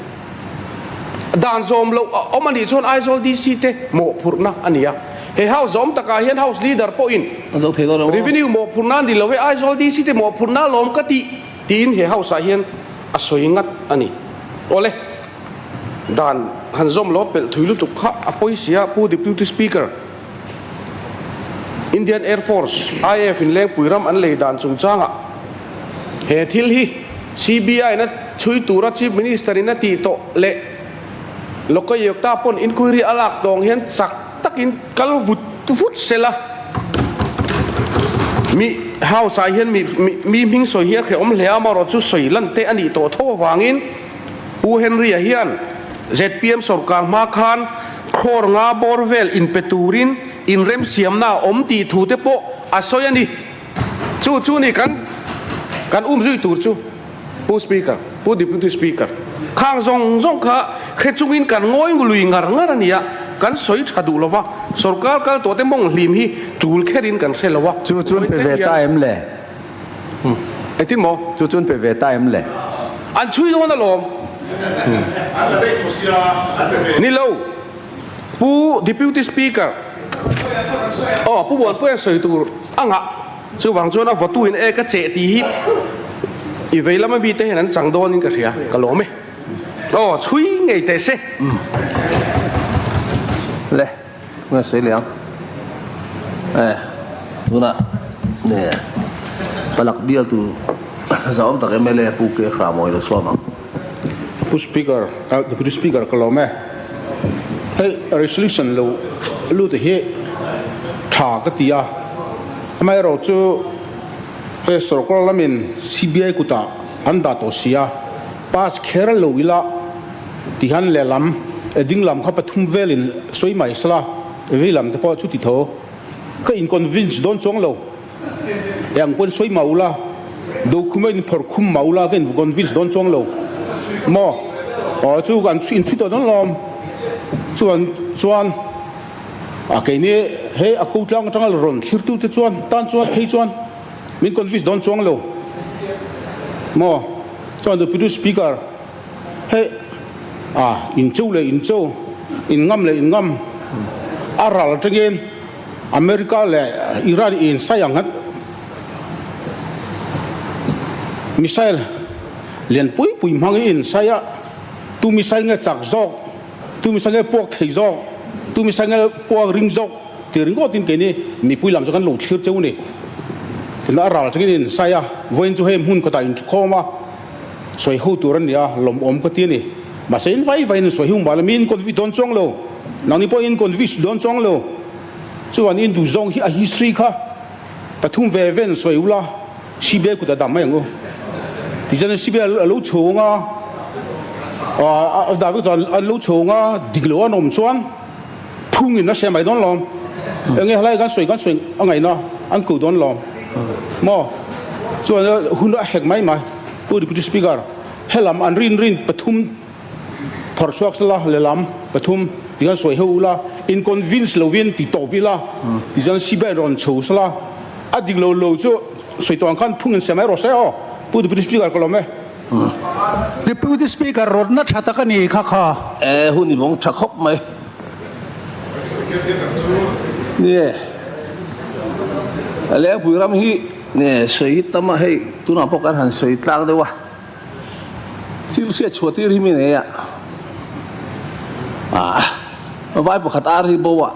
Dan zawm loh a awm a nih chuan Aizawl DC te mawhphurhna a ni a. He House zawm takah hian House Leader pawhin Revenue mawhphurhna a ni lo e, Aizawl DC te mawhphurhna a lawm ka tih tiin he House-ah hian a sawi ngat a ni. Awle, dan han zawm lo pelh thui lutuk kha a pawi sia Pu Deputy Speaker. Indian Air Force, IAF, in Lengpui ram an lei dan chungchangah he thil hi CBI in a chhui tura Chief Minister in a tih tawh leh Lokayukta pawn inquiry a lak tawng hian chak takin kal vut vut sela mi House ah hian mi mi hming sawi hi a hrehawm hle a, amaherawhchu sawi lan te a nih tawh tho avangin Pu Henry-a hian zpm sorkar hma khan Crore nga bawr vel inpe turin inremsiamna a awm tih thu te pawh a sawi a ni. Chu chu ni kan kan um zui tur chu Pu Speaker, Pu Deputy Speaker, khang zawng zawng kha hre chungin kan ngawi lui ngar ngar a ni a, kan sawi tha duh lova, sorkar kal tawh te mawng hlim hi tul kherin kan hre lo a. Chu chun pe ve ta em le? Engtin maw? Chu chun pe ve ta em le? An chhui dawn alawm. Ni lo. Pu Deputy Speaker, aw Pu Buanpuia sawi tur a ngah. Chuvang chuan a vawtu in e ka cheh tih hi i vei lama mite hian an chang dawnin ka hria. Ka lawm e. Aw chhui ngei teh se. Le. Nge sawi leh ang? Eh, tunah nge Palak bialtu zahawm tak mla Pu Ke Hramuai lo chhuam ang. Pu Speaker, Deputy Speaker ka lawm e. Hei resolution lo lut hi tha ka ti a, amaherawh chu hei sorkar lamin CBI kutah an dah tawh si a, pass kher lo ila Tihian lehlam e dinglam kha pathum velin sawi mai sela, veilam te pawh chuti tho. Ka in convince dawn chuang lo. E ang pawhin sawi mah ula, dokhum a in phawrh khum mah ula ka in convince dawn chuang lo. Maw? Aw chu an in chhui tawh dawn lawm. Chuan chuan a keini hei a ko tlang atanga rawn thlirtu te chuan tan chuan phei chuan min convince dawn chuang lo. Maw? Chuan Deputy Speaker. Hei a in cho leh in cho, in ngam leh in ngam a ral atangin America leh Iran in sai ang khan missile lian pui pui hmang in sai a, tu missile nge chak zawk, tu missile nge puak thei zawk, tu missile nge puak ring zawk tih ringawtin keini mipui lam chu kan lo thlir cheu a ni. Tin a ral atangin in sai a, vawiin chu hei hmun kawtah in thukhawm a. Sawi ho tur a nia, lawmawm ka ti a ni. Mahse in vai vaiin in sawi ho mah la, mi in convince dawn chuang lo. Nangni pawh in convince dawn chuang lo. Chuan in duh zawng hi a history kha pathum ve ve in sawi ula, CBI kut a dam mai ang u. Tichuan CBI a lo chho ang a, a dah vek chuan an lo chho ang a, dik lo an awm chuan phungin a hre mai dawn lawm. Enge helai kan sawi kan sawi a ngaihna an ko dawn lawm. Maw? Chuan hun a hek mai mai. Pu Deputy Speaker, helam an rin rin pathum phawrh chhuak sela, lehlam pathum ti khan sawi ho ula, in convince lovin ti tawp ila, tichuan CBI rawn chho sela, a dik lo lo chu sawi tawh ang khan phung in siam mai rawh se aw. Pu Deputy Speaker ka lawm e. Deputy Speaker rawtna tha tak a ni kha kha. E hun i vawng tha khawp mai. Nie Lengpui ram hi nge sawi tam a hei tunah pawh kan han sawi tlang deuh a thil hriat chhuah tir hi mi nei a ah vai pakhat ar hi bo a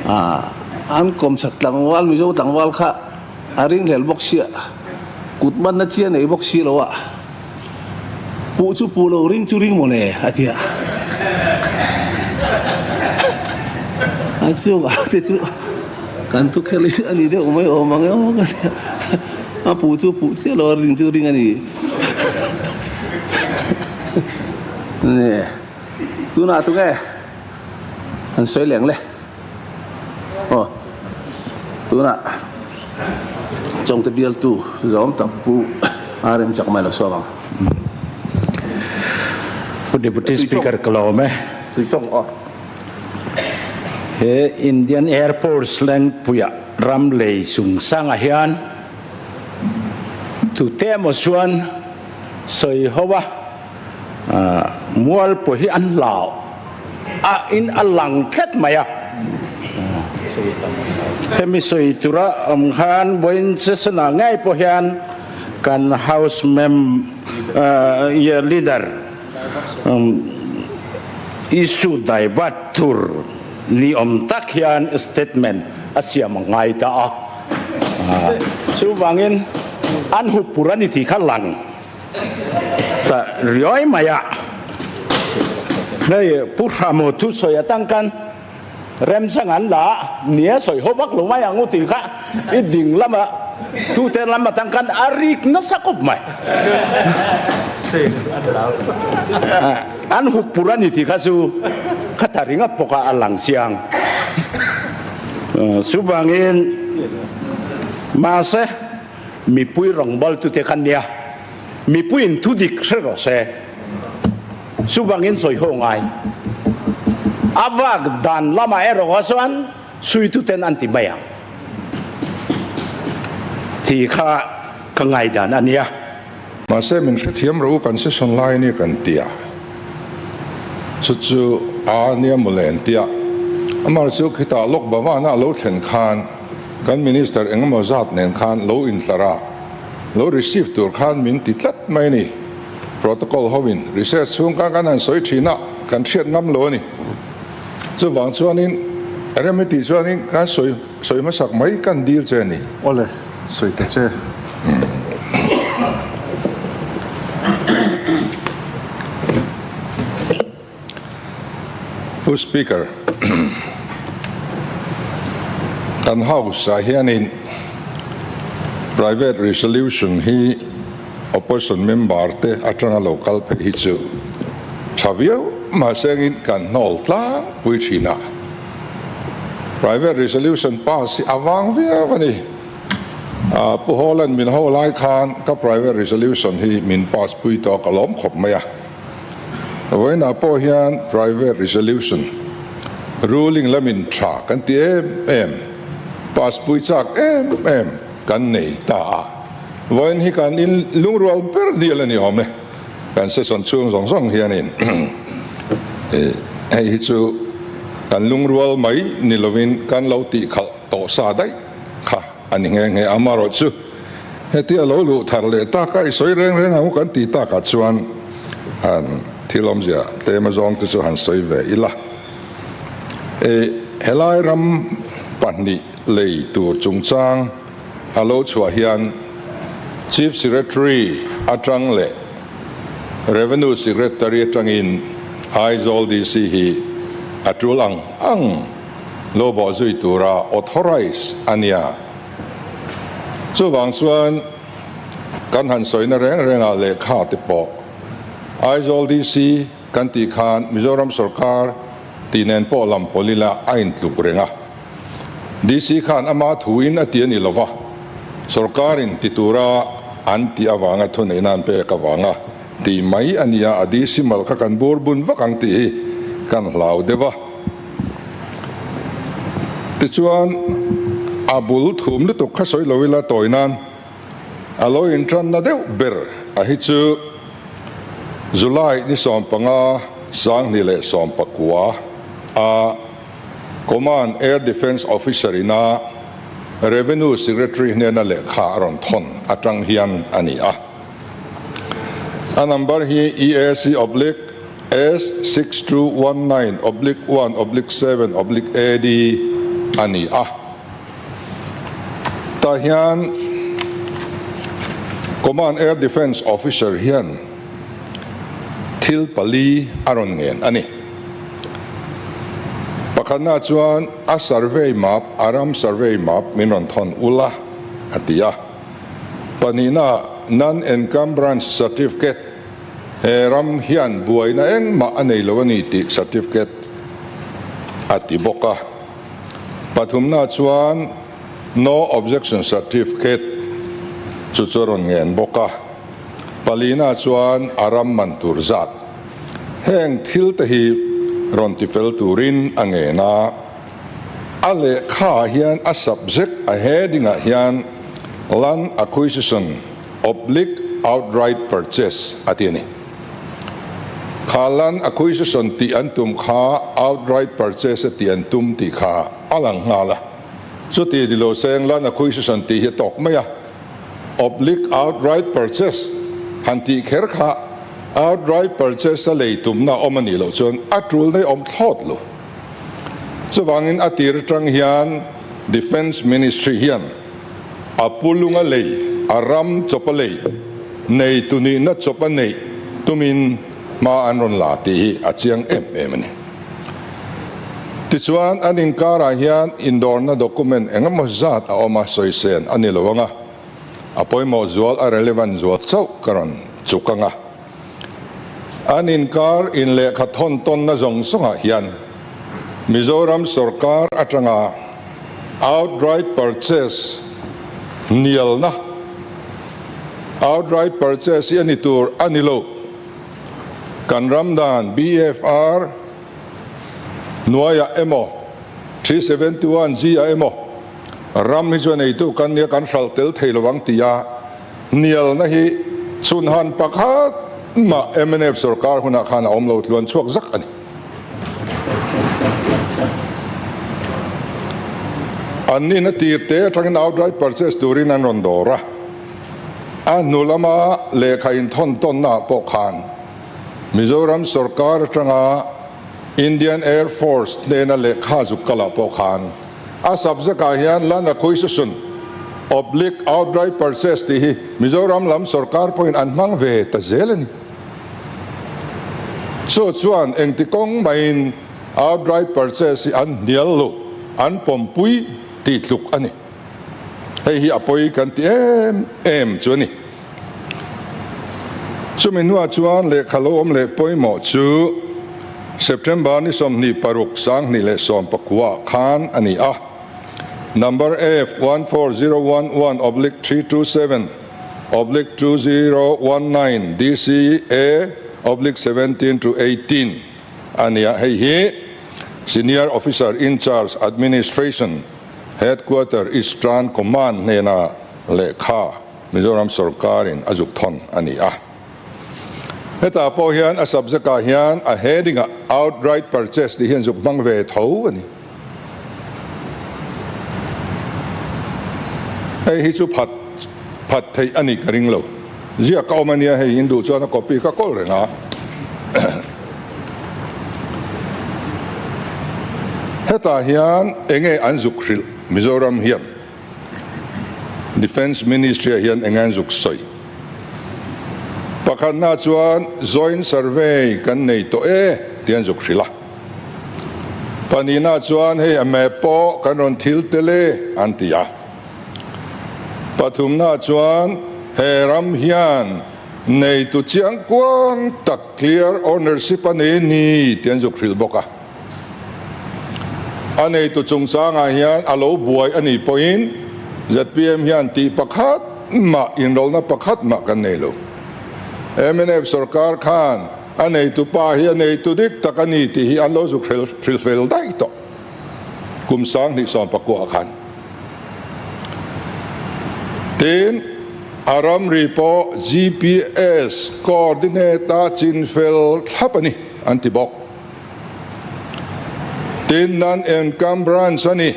ah an kawmchhak tlangval Mizo tlangval kha A ringhlel bawk sia, kut manna chi a nei bawk si lo a, puh chu puh lo, ring chu ring mawle a ti a. A chungah te chu. Kan thu khelh hi a ni deuh mai awm ang emaw ka tia. A puh chu puh chiah lo a, ring chu ring a ni. Ni, tunah tunge an sawi leng le? Aw, tunah Chawngte bialtu zawng tak Pu RM Chakma lo sawm ang. Pu Deputy Speaker ka lawm e. Tuichawng aw. He Indian Air Force Lengpuia ram lei chungchangah hian tute emaw chuan sawi ho a, mual pawh hi an hlau a in a lang tlat mai a. Hemi sawi tura awm khan vawiin session ah ngei pawh hian kan House mem leader Issue divert tur ni awm tak hian statement a siam a ngai ta a. Chuvangin an hup pur a ni tih kha lang ta riai mai a. Hei Pu Hramo thusawi atang khan Remchang an la a, nia sawi ho vak lo mai ang u tih kha i ding lama tute lam atang khan a rik nasa khawp mai. An hup pur a ni tih kha chu kha ta ringawt pawh kha a lang chiang. Chuvangin mahse mipui rawngbawltu te kha nia mipuiin thudik hre rawh se. Chuvangin sawi ho ngai. A vak dan lamah erawh chuan suituten an ti mai ang tih kha ka ngaihdan a nia. Mahse min hrethiam rawh u kan session lai ania kan ti a, chu chu a nia mawle an ti a. Amar chu khitah Lok Bhavan-a a lo thlen khan kan Minister engemaw zat nen khan lo intlar a, lo receive tur khan min ti tlat mai a ni. Protocol hovin recess chhung khan kan han sawi thin a, kan hriat ngam lo a ni. Chuvang chuanin rem i tih chuanin kan sawi sawi hmasak mai kan dil che a ni. Awle, sawi ta che. Pu Speaker, kan House ah hianin Private Resolution hi Opposition member te atanga lo kal phei hi chu tha viau mahsengin kan hnawl tlangpui thin a. Private Resolution pass hi a vang viau a ni. Pu Hawla'n min ho lai khan ka Private Resolution hi min pass pui tawh ka lawm khawp mai a. Vawiinah pawh hian Private Resolution ruling lamin tha kan ti em em, pass pui chak em em kan nei ta a. Vawiin hi kan in lungrual ber dial a ni awm e. Kan session chhung zawng zawng hianin hei hi chu kan lungrual mai ni lovin kan lo tihkhalh tawh sa daih kha a ni nghe nghe. Amaherawhchu Hetia lo luh thar leh tak a i sawi reng reng ang u kan tih takah chuan han thil awmzia tlem azawng te chu han sawi ve ila. E, helai ram pahnih lei tur chungchang a lo chhuah hian Chief Secretary atang leh Revenue Secretary atangin Aizawl DC hi a tul ang ang lo bawhzui tura authorise a nia. Chuvang chuan kan han sawina reng rengah lehkha te pawh Aizawl DC kan tih khan Mizoram sawrkar tih nen pawh lam pawl ila a intluk reng a. DC khan ama thuin a ti a ni lova, sawrkarin ti tura an tih avanga thuneihna an pek avanga tih mai a nia, a DC mal kha kan bur bun vak ang tih hi kan hlau deuh a. Tichuan, a bul thum lutuk kha sawi lo ila tawi nan a lo intanna deuh ber a hi chu July ni 15 2019 a Command Air Defence Officer ina Revenue Secretary hnena lehkha a rawn thawn atang hian a ni a. A number hi EAC oblique S6219 oblique 1 oblique 7 oblique AD a ni a. Tah hian Command Air Defence Officer hian thil pali a rawn ngen a ni. Pakhatna chuan a survey map, a ram survey map min rawn thawn ula a ti a. Pahnihna, non-encumbrance certificate, he ram hian buaina engmah a nei lo a ni tih certificate a ti bawk a. Pathumna chuan no objection certificate chu chu a rawn ngen bawk a. Palina chuan a ram man tur zat heng thil te hi rawn ti fel turin a ngen a. A lehkha ah hian a subject a heading ah hian Land Acquisition Oblique Outright Purchase a ti a ni. Kha land acquisition tih an tum kha outright purchase a tih an tum tih kha a lang nghal a. Chuti ni lo seng land acquisition tih hi a tawk mai a, oblique outright purchase han tih kher kha outright purchase a lei tumna a awm a nih loh chuan a tul nei awm thlawt lo. Chuvangin a tir atang hian Defence Ministry hian a pulunga lei, a ram chawpa lei, nei tu nihna chawpa neih tumin hma an rawn la tih hi a chiang em em a ni. Tichuan, an inkarah hian indawrna document eng emaw zat a awm a, sawisen a ni lo ang a, a pawimawh zual, a relevant zual chauh ka rawn chuk ang a. An inkar in lehkha thawn tawnna zawng zawngah hian Mizoram sorkar atanga outright purchase hnialna, outright purchase hi a ni tur a ni lo. Kan ram dan BFR hnuaiah emaw, 371G ah emaw ram hi chu a neitu kan nia kan hralh tel thei lo ang tia Hnialna hi chhunhan pakhat mah mnf sorkar hunah khan a awm lo tluan chhuak zak a ni. An nihna tir te atangin outright purchase turin an rawn dawr a, a hnu lama lehkha inthawn tawnna ah pawh khan Mizoram sorkar atanga Indian Air Force hnena lehkha zuk kalah pawh khan A subject ah hian Land Acquisition Oblique Outright Purchase tih hi Mizoram lam sorkar pawhin an hmang ve ta zel a ni. Chu chuan engti kawng maiin outright purchase hi an hnial lo, an pawmpui tih tluk a ni. Hei hi a pawi kan ti em em chu a ni. Chumi hnuah chuan lehkha lo awm leh pawimawh chu September ni 26 2019 khan a ni a, Number F 14011 oblique 327 oblique 2019 DCA oblique 17 to 18 a ni a, hei hi Senior Officer in Charge Administration Headquarter Eastern Command hnena lehkha Mizoram sorkarin a zuk thawn a ni a. Hetah pawh hian a subject ah hian a heading ah outright purchase tih hian zuk hmang ve tho a ni. Hei hi chu phat phat theih a ni ka ring lo. Ziak ka awm a nia hei in duh chuan a copy ka kawl reng a. Hetah hian enge an zuk hrilh Mizoram hian? Defence Ministry ah hian eng an zuk sawi? Pakhatna chuan Joint Survey kan nei tawh e tih an zuk hrilh a. Pahnihna chuan hei a map pawh kan rawn thil tel e an ti a. Pathumna chuan he ram hian neitu chiangkuang tak clear ownership a nei a ni tih an zuk hrilh bawk a. A neitu chungchangah hian a lo buai a nih pawhin zpm hian tih pakhat mah, inrawlhna pakhat mah kan nei lo. Mnf sorkar khan a neitu pa hi a neitu dik tak a ni tih hi an lo zuk hrilh fel daih tawh kum 2019 khan. Tin, a ramri pawh GPS coordinate-a chinfel thlap a ni an ti bawk. Tin, nan encumbrance a ni,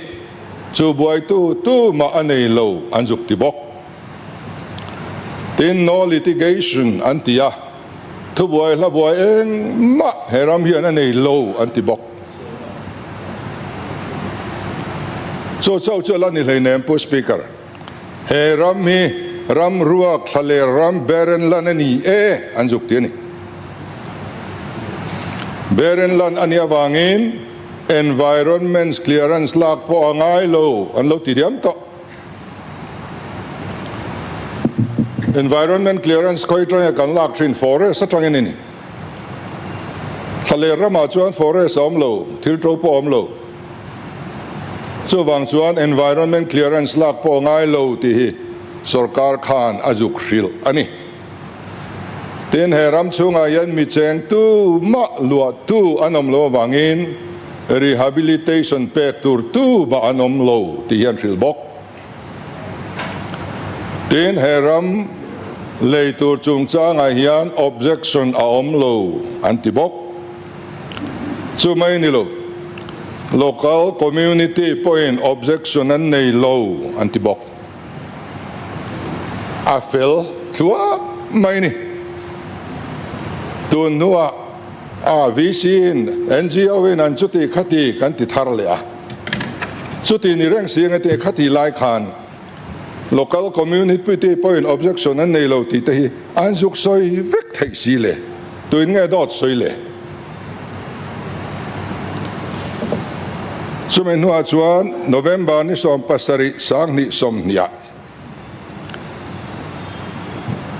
chu buaitu tu mah a nei lo an zuk ti bawk. Tin, no litigation an ti a, thubuai hla buai engmah he ram hian a nei lo an ti bawk. Chu chauh chu a la ni hleinem Pu Speaker, he ram hi ram ruak thlaler ram barren land a ni e an zuk ti a ni. Barren land a nih avangin. Environment clearance lak pawh a ngai lo an lo ti diam tawh. Environment clearance khawi atanga kan lak thin forest atangin a ni. Thlaler ramah chuan forest a awm lo, thil to pawh a awm lo. Chuvang chuan environment clearance lak pawh a ngai lo tih hi sorkar khan a zuk hrilh a ni. Tin, he ram chhungah hian mi cheng tu mah luah tu an awm lo avangin rehabilitation pek tur tu mah an awm lo tih hi an hrilh bawk. Tin, he ram lei tur chungchangah hian objection a awm lo an ti bawk. Chu mai ni lo, local community pawhin objection an nei lo an ti bawk. A fel thluak mai ni. Tun hnuah a VC in NGO in an chuti khati kan ti thar leh a. Chuti ni reng si enge te khati lai khan local community pawhin objection an nei lo tih te hi an zuk sawi vek theih si le. Tuin nge dawt sawi le? Chumi hnuah chuan November ni 70 2020ah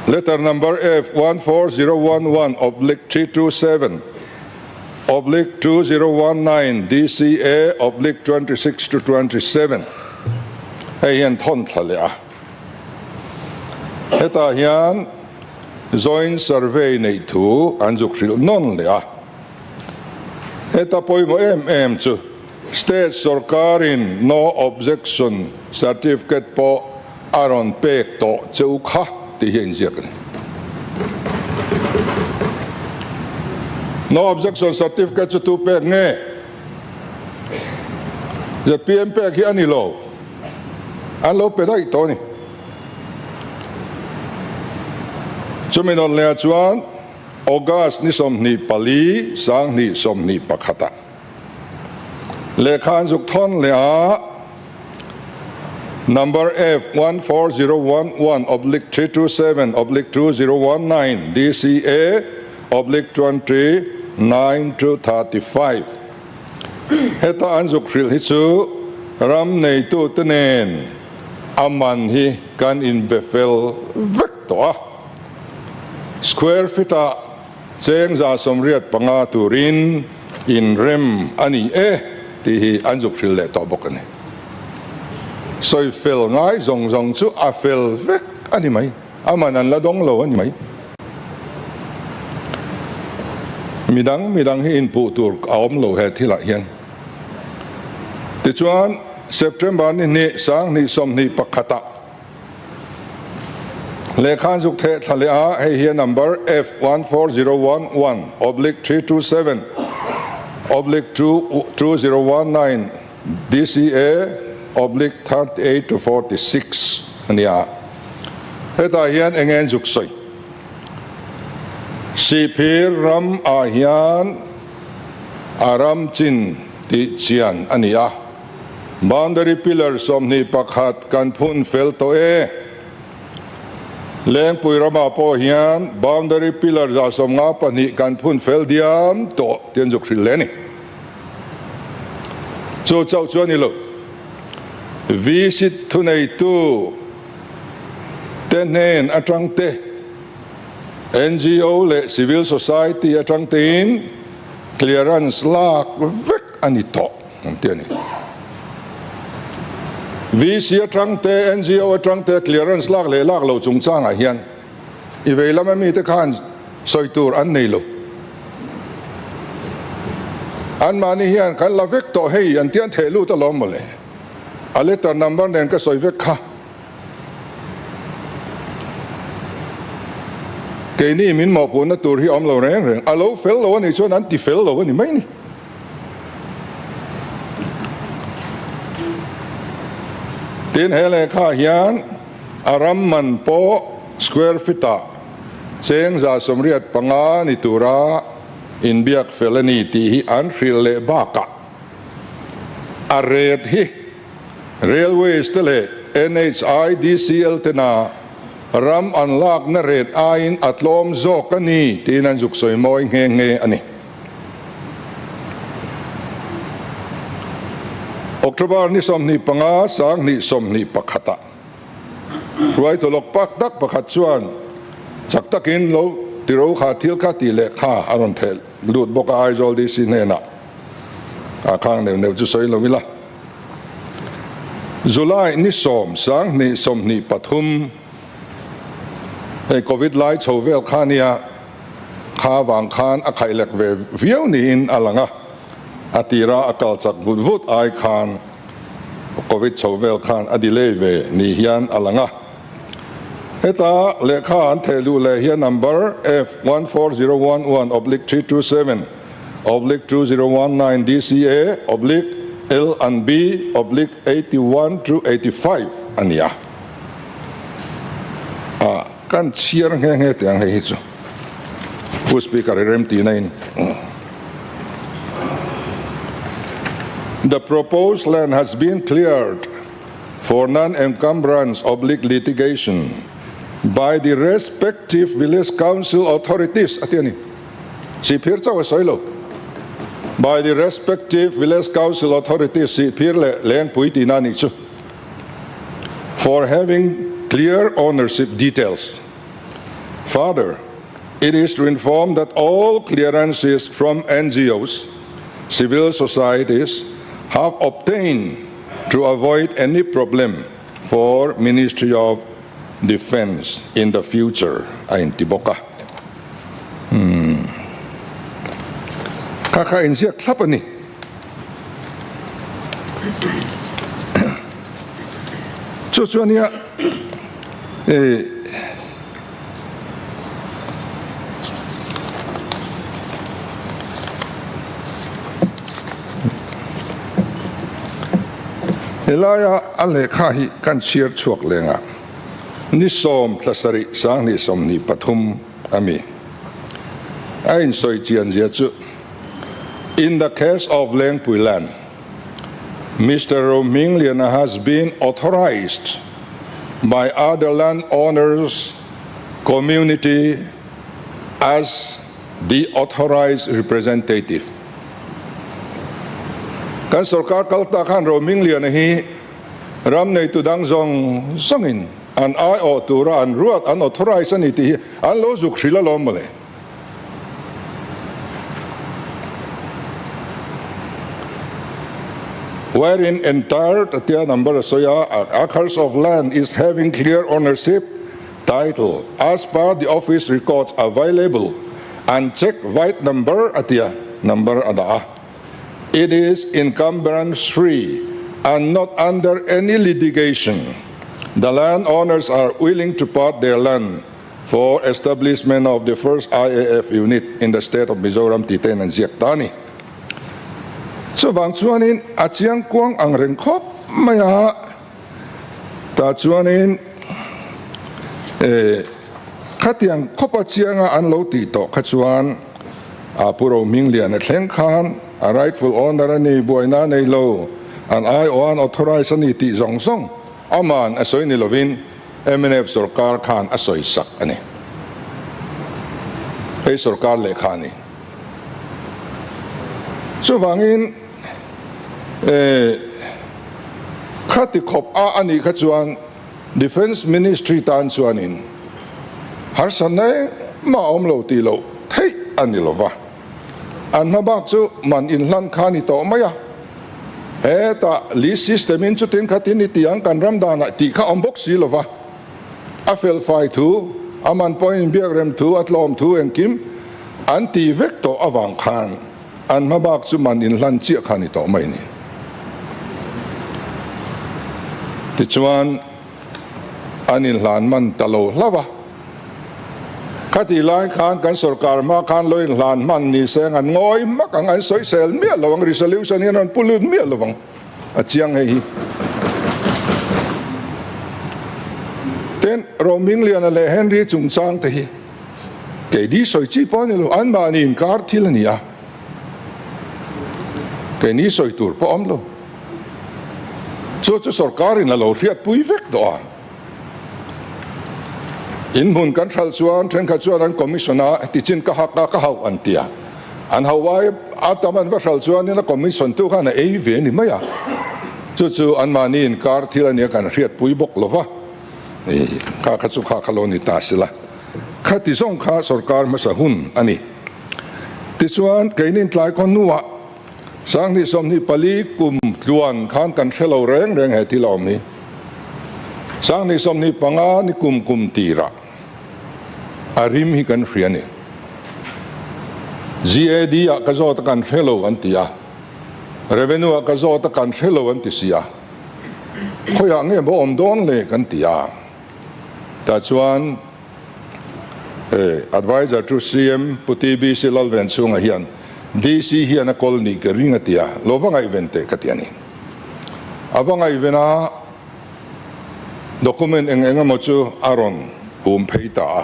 letter number F 14011 oblique 327 oblique 2019 DCA oblique 26 to 27 hei hian thawn thla leh a. Hetah hian Joint Survey neih thu an zuk hrilh nawn leh a. Heta pawimawh em em chu State sawrkarin No Objection Certificate pawh a rawn pek tawh che u kha tih hi a inziak a ni. No Objection Certificate chu tu pek nge? Zpm pek hi a ni lo. An lo pe daih tawh a ni. Chumi nawn lehah chuan August ni 24, 2021 ah lehkha an zuk thawn leh a, Number F 14011 oblique 327 oblique 2019 DCA oblique 29 to 35 Heta an zuk hrilh hi chu ram neitute nen a man hi kan inbe fel vek tawh a. Square feet ah cheng 185 turin inrem a ni e tih hi an zuk hrilh leh tawh bawk a ni. Sawi fel ngai zawng zawng chu a fel vek a ni mai, a man an la dawng lo a ni mai. Midang midang hi inpuh tur a awm lo he thilah hian. Tichuan, September ni hnih 2021 ah lehkha an zuk theh thla leh a, hei hi a number F 14011 oblique 327 oblique 2019 DCA oblique 38 to 46 a ni a. Hetah hian eng nge an zuk sawi? Sihphir ram ah hian a ram chin tih chian a ni a. Boundary pillar 21 kan phun fel tawh e. Lengpui ramah pawh hian boundary pillar 52 kan phun fel diam tawh tih an zuk hrilh hle a ni. Chu chauh chu a ni lo. VC thuneitu te hnen atang te, NGO leh civil society atang tein clearance lak vek a ni tawh ang tih a ni. VC atang te, NGO atang te clearance lak leh lak lo chungchangah hian i vei lama mite khan sawi tur an nei lo. Anmahni hian kan la vek tawh hei an tian theh lut alawm mawle. A letter number nen ka sawi vek kha. Keini min mawhpuhna tur hi a awm lo reng reng. A lo fel lo a nih chuan an ti fel lo a ni mai ni. Tin, he lehkha hian a ram man pawh square feet ah cheng 185 ni tura inbiak fel a ni tih hi an hrilh leh bakah a ret hi Railways te leh NHIDCL tena ram an lakna ret aiin a tlawm zawk a ni tiin an zuk sawi mawi nghe nghe a ni. October ni 25 sang 21 ah hruaitu lawk pak tak pakhat chuan chak takin lo tiro kha thil kha tih leh kha a rawn theh lut bawk a Aizawl DC hnenah a khang neuh neuh chu sawi lo ila. July ni 10 sang 23 hei Covid lai chho vel kha nia kha vang khan a khaih lek ve viau niin a lang a, a tira a kal chak vut vut ai khan Covid chho vel khan a delay ve ni hian a lang a. Heta lehkha an theh luh leh hian number F14011 oblique 327 oblique 2019 DCA oblique L and B oblique 81 to 85 a ni a. Ah, kan chhiar nghe nghe teh ang hei hi chu. Pu Speaker i rem tihna in. The proposed land has been cleared for non-encumbrance oblique litigation by the respective village council authorities a ti a ni. Sihphir chauh a sawi lo. By the respective village council authorities Sihphir leh Lengpui tihna a nih chu. For having clear ownership details. Further, it is to inform that all clearances from NGOs, civil societies have obtained to avoid any problem for Ministry of Defence in the future a inti bawk a. Umm. Kha kha inziak thlap a ni. Chu chu ania eh Helaia a lehkha hi kan chhiar chhuak lengah ni 10 thla 7 2023 a mi. A insawi chian zia chu In the case of Lengpui land, Mister Rohmingliana has been authorised by other land owners community as the authorised representative. Kan sorkar kal ta khan Rohmingliana hi ram neitu dang zawng zawngin an aiawh tura an ruat an authorise a ni tih hi an lo zuk hrilh alawm mawle. Wherein entire tia number a sawi a, acres of land is having clear ownership title as per the office records available and check vide number a tia number a dah a. It is encumbrance free and not under any litigation. The land owners are willing to part their land for establishment of the first IAF unit in the state of Mizoram tih te in an ziak ta a ni. Chuvang chuanin a chiang kuang ang reng khawp mai a, tah chuanin eh khatiang khawpa chianga an lo tih tawh kha chuan a Pu Rohmingliana thleng khan a rightful owner a ni, buaina a nei lo, an aiawh an authorise a ni tih zawng zawng aman a sawi ni lovin Mnf sorkar khan a sawi sak a ni. Hei sorkar lehkha a ni. Chuvangin khati khawp a a nih kha chuan Defence Ministry tan chuanin harsatna engmah a awm lo tih loh theih a ni lova. An hma bak chu man inhlan kha a ni tawh mai a. Hetah lease system in chutin khatin i ti ang kan ram danah tih kha awm bawk si lova. A felfai thu, a man pawhin biakrem thu, a tlawm thu engkim an ti vek tawh avang khan an hma bak chu man inhlan chiah kha a ni tawh mai ni. Tichuan. An inhlan hman ta lo hlauh a. Khatih lai khan kan sorkar hma khan lo inhlan hman ni se an ngawi hmak ang, an sawisel miah lo ang, resolution hian an pu lut miah lo ang, a chiang hei hi. Tin, Rohmingliana leh Henry chungchang te hi keini sawi chi pawh a ni lo, anmahni inkar thil a ni a, keini sawi tur pawh a awm lo. Chu chu sorkarin a lo hriatpui vek tawh a. In hmun kan hralh chuan thenkhat chuan an commission a tichin ka hak a ka hauh an ti a. An hauh ai a tam an va hralh chuanin a commission tu khan a ei ve a ni mai a. Chu chu anmahni inkar thil a nia kan hriatpui bawk lo va, kha kha chu kha kha lo ni ta sela. Khati zawng kha sorkar hmasa hun a ni. Tichuan, keinin tlai khaw hnuah Sanghnih 24 kum tluan khan kan hre lo reng reng he thil a awm hi. Sanghnih 25 ni kum kum tirah a rim hi kan hria a ni. GAD ah ka zawt a kan hre lo an ti a, Revenue ah ka zawt a kan hre lo an ti si a, khawiah nge maw awm dawn le kan ti a. Tah chuan Adviser to CM Pu TBC Lalvenchhunga hian DC hian a kawl nih ka ring a ti a, lo va ngaihven teh ka ti a ni. A va ngaihven a, document eng eng emaw chu a rawn hum phei ta a.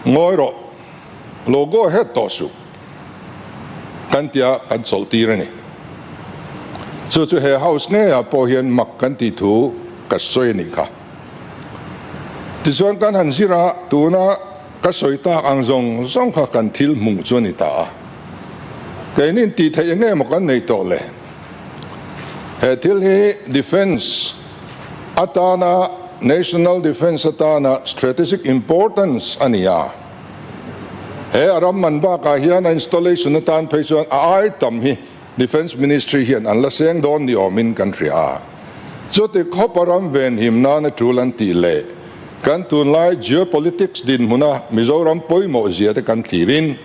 Ngawi rawh, lo go ahead tawh suh kan tia kan chawlh tir a ni. Chu chu he house ngeiah pawh hian mak kan tih thu ka sawi a nih kha. Tichuan kan han zir a, tuna ka sawi tak ang zawng zawng kha kan thil hmuh chu a ni ta a. Keinin tih theih eng emaw kan nei tawh le? He thil hi defence atana, national defence atana strategic importance a ni a. He a ram man bakah hian a installation atan phei chuan a ai tam hi Defence Ministry hian an la seng dawn ni awmin kan hria a. Chuti khawp a ram venhim nana tul an tih leh kan tunlai geopolitics dinhmuna Mizoram pawimawh zia te kan thlirin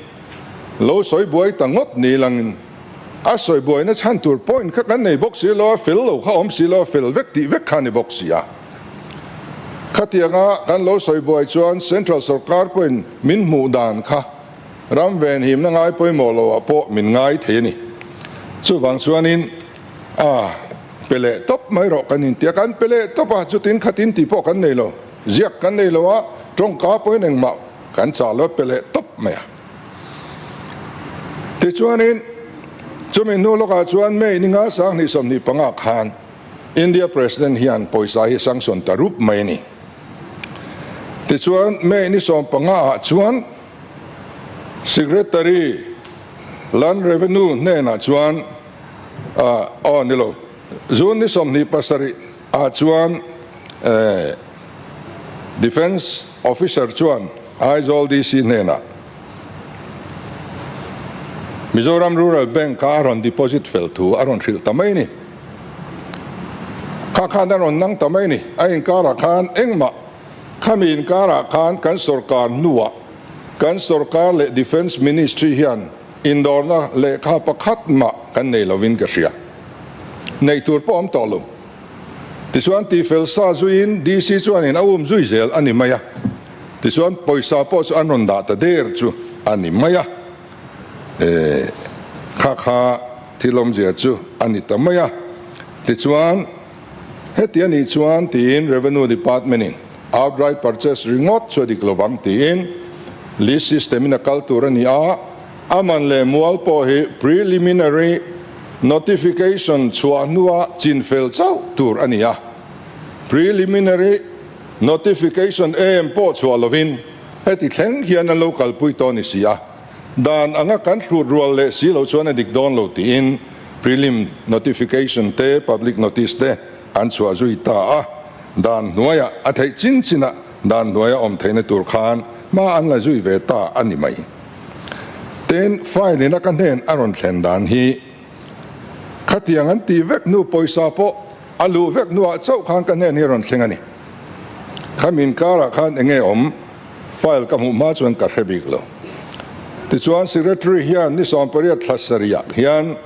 lo sawi buai ta ngawt ni langin a sawi buaina chhan tur point kha kan nei bawk si lo a, fel lo kha awm si lo a, fel vek tih vek kha ni bawk si a. Khatianga kan lo sawi buai chuan Central sawrkar pawhin min hmuh dan kha Ram venhimna ngai pawimawh lo ah pawh min ngai thei a ni. Chuvang chuanin a pe leh tawp mai rawh kan inti a, kan pe leh tawp a, chutin khatin tih pawh kan nei lo, ziak kan nei lo a, tawngka pawhin engmah kan chah lo a pe leh tawp mai a. Tichuanin chumi hnu lawkah chuan May ni nga 2025 khan India President hian pawisa hi sanction ta rup mai a ni. Tichuan May ni 15 ah chuan Secretary Land Revenue hnenah chuan aw ni lo, June ni 27 ah chuan Defence Officer chuan Aizawl DC hnenah Mizoram Rural Bank kha a rawn deposit fel thu a rawn hrilh ta mai a ni. Kha khan a rawn nang ta mai a ni. A inkarah khan engmah Khami inkarah khan kan sorkar hnuah kan sorkar leh Defence Ministry hian indawrna lehkha pakhat mah kan nei lovin ka hria. Neih tur pawh awm tawh lo. Tichuan tifel sa zuiin DC chuanin a um zui zel a ni mai a. Tichuan pawisa pawh chu an rawn dah ta der chu a ni mai a. Eh, kha kha thil awmzia chu a ni ta mai a. Tichuan. Heti a nih chuan tiin Revenue Department in outright purchase ringawt chu a dik lovang tiin lease system in a kal tur a ni a, a man leh mual pawh hi preliminary notification chhuah hnua chinfel chauh tur a ni a, preliminary notification em pawh chhuah lovin heti thleng hian an lo kalpui tawh a ni si a. Dan anga kan hrut rual leh si lo chuan a dik dawn lo tiin prelim notification te public notice te an chhuah zui ta a, dan hnuaiah a theih chin chinah dan hnuaia awm theihna tur khan hma an la zui ve ta a ni mai. Tin, file in a ka hnen a rawn thlen dan hi khatiang an tih vek hnu pawisa pawh a luh vek hnuah chauh khan ka hnen hi a rawn thleng a ni. Khami inkarah khan enge awm? File ka hmuh hma chuan ka hre bik lo. Tichuan Secretary hian ni 18 thla sarihah hian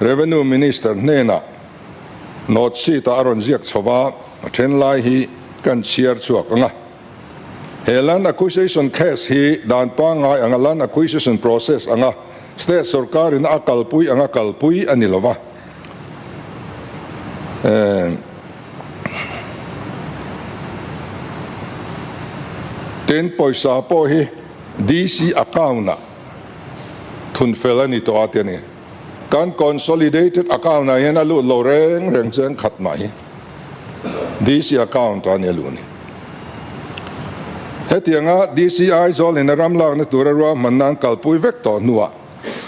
Revenue Minister hnenah note sheet ah a rawn ziak chho va, a then lai hi kan chhiar chhuak ang a. He land acquisition case hi dan pangngai anga land acquisition process anga state sorkarin a kalpui anga kalpui a ni lo va. Tin, pawisa pawh hi DC account-ah thun fel a ni tawh a ti a ni. Kan consolidated account-ah hian a lut lo reng reng cheng khat mai. DC account-ah a ni a luh ni. Hetianga DC Aizawl in a ram lakna tura ruahmanna an kalpui vek tawh hnuah.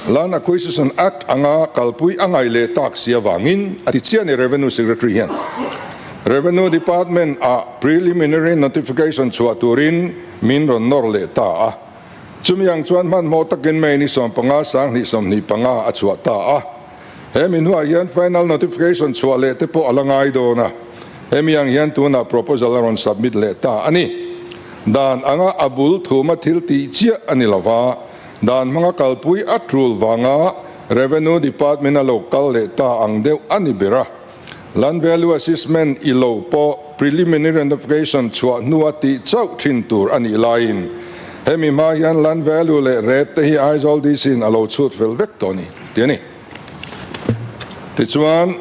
Land Acquisition Act anga kalpui a ngai leh tak si avangin a ti chiah a ni Revenue Secretary hian. Revenue Department ah preliminary notification chhuah turin min rawn nawr leh ta a. Chumi ang chuan hmanhmawh takin May ni 15 2025 a chhuah ta a. He mi hnuah hian final notification chhuah leh te pawh a la ngai dawn a, hemi ang hian tunah proposal a rawn submit leh ta a ni. Dan anga a bul thuma thil tih chiah a ni lova, dan hmanga kalpui a tul vanga Revenue Department a lo kal leh ta ang deuh a ni ber a. Land Value Assessment i lo pawh preliminary notification chhuah hnua tih chauh thin tur a nih laiin hemi hma hian Land Value leh Rate te hi Aizawl DC in a lo chhut fel vek tawh a ni tih a ni. Tichuan,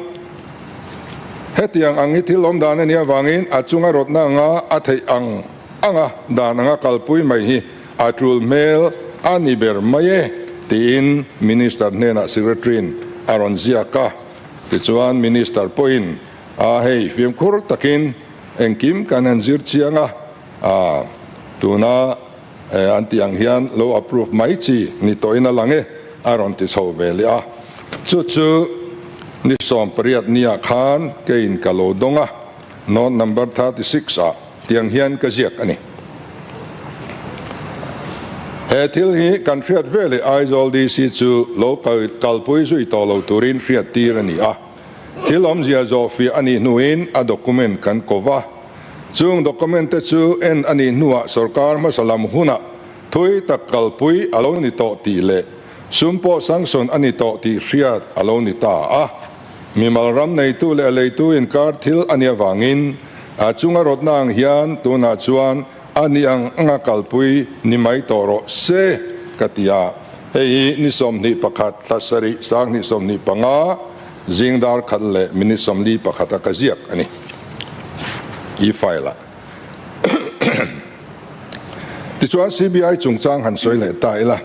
hetiang ang hi thil awm dan a nih avangin a chunga rawtna anga a theih ang anga dan anga kalpui mai hi a tul hmel a ni ber mai e tiin Minister hnenah Secretary-in a rawn ziak a. Tichuan Minister pawhin a hei fimkhur takin engkim kan han zir chiang a, a tuna an tih ang hian lo approve mai chi ni tawhin a lang e a rawn ti chho ve leh a. Chu chu ni 18 nia khan keiin ka lo dawng a, note number 36 ah tiang hian ka ziak a ni. He thil hi kan hriat ve leh Aizawl DC chu lo kalpui zui tawh lo turin hriat tir a ni a. Thil awmzia zawh fiah a nih hnuin a document kan ko va. Chung document te chu en a nih hnuah sorkar hmasa lam hunah thui tak kalpui a lo ni tawh tih leh sum pawh sanction a ni tawh tih hriat a lo ni ta a. Mimal ram neitu leh a leitu inkar thil a nih avangin a chunga rawtna ang hian tunah chuan a ni ang anga kalpui ni mai tawh rawh se ka ti a. Hei hi ni 21 thla sarih 2025 zing dar khat leh minute 41 a ka ziak a ni. E-file ah. Tichuan CBI chungchang han sawi leh ta ila.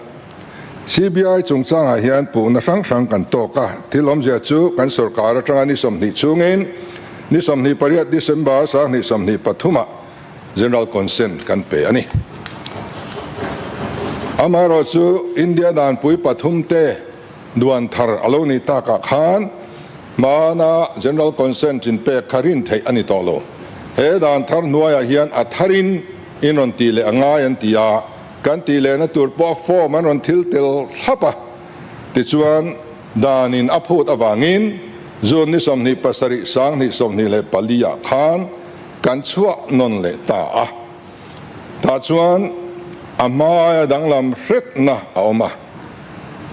CBI chungchangah hian puhna hrang hrang kan tawk a, thil awmzia chu kan sorkar atanga ni 20 chungin ni 28 December 2023 ah General Consent kan pe a ni. Amaherawhchu India danpui pathum te duan thar a lo nih takah khan hmana General Consent in pek kha rin theih a ni tawh lo. He dan thar hnuaiah hian a tharin in rawn tih leh a ngai an ti a. Kan tih lehna tur pawh form an rawn thil tel thlap a, tichuan danin a phut avangin June ni 27 2024 ah khan kan chhuah nawn leh ta a. Tah chuan a hmaia danglam hretna a awm a,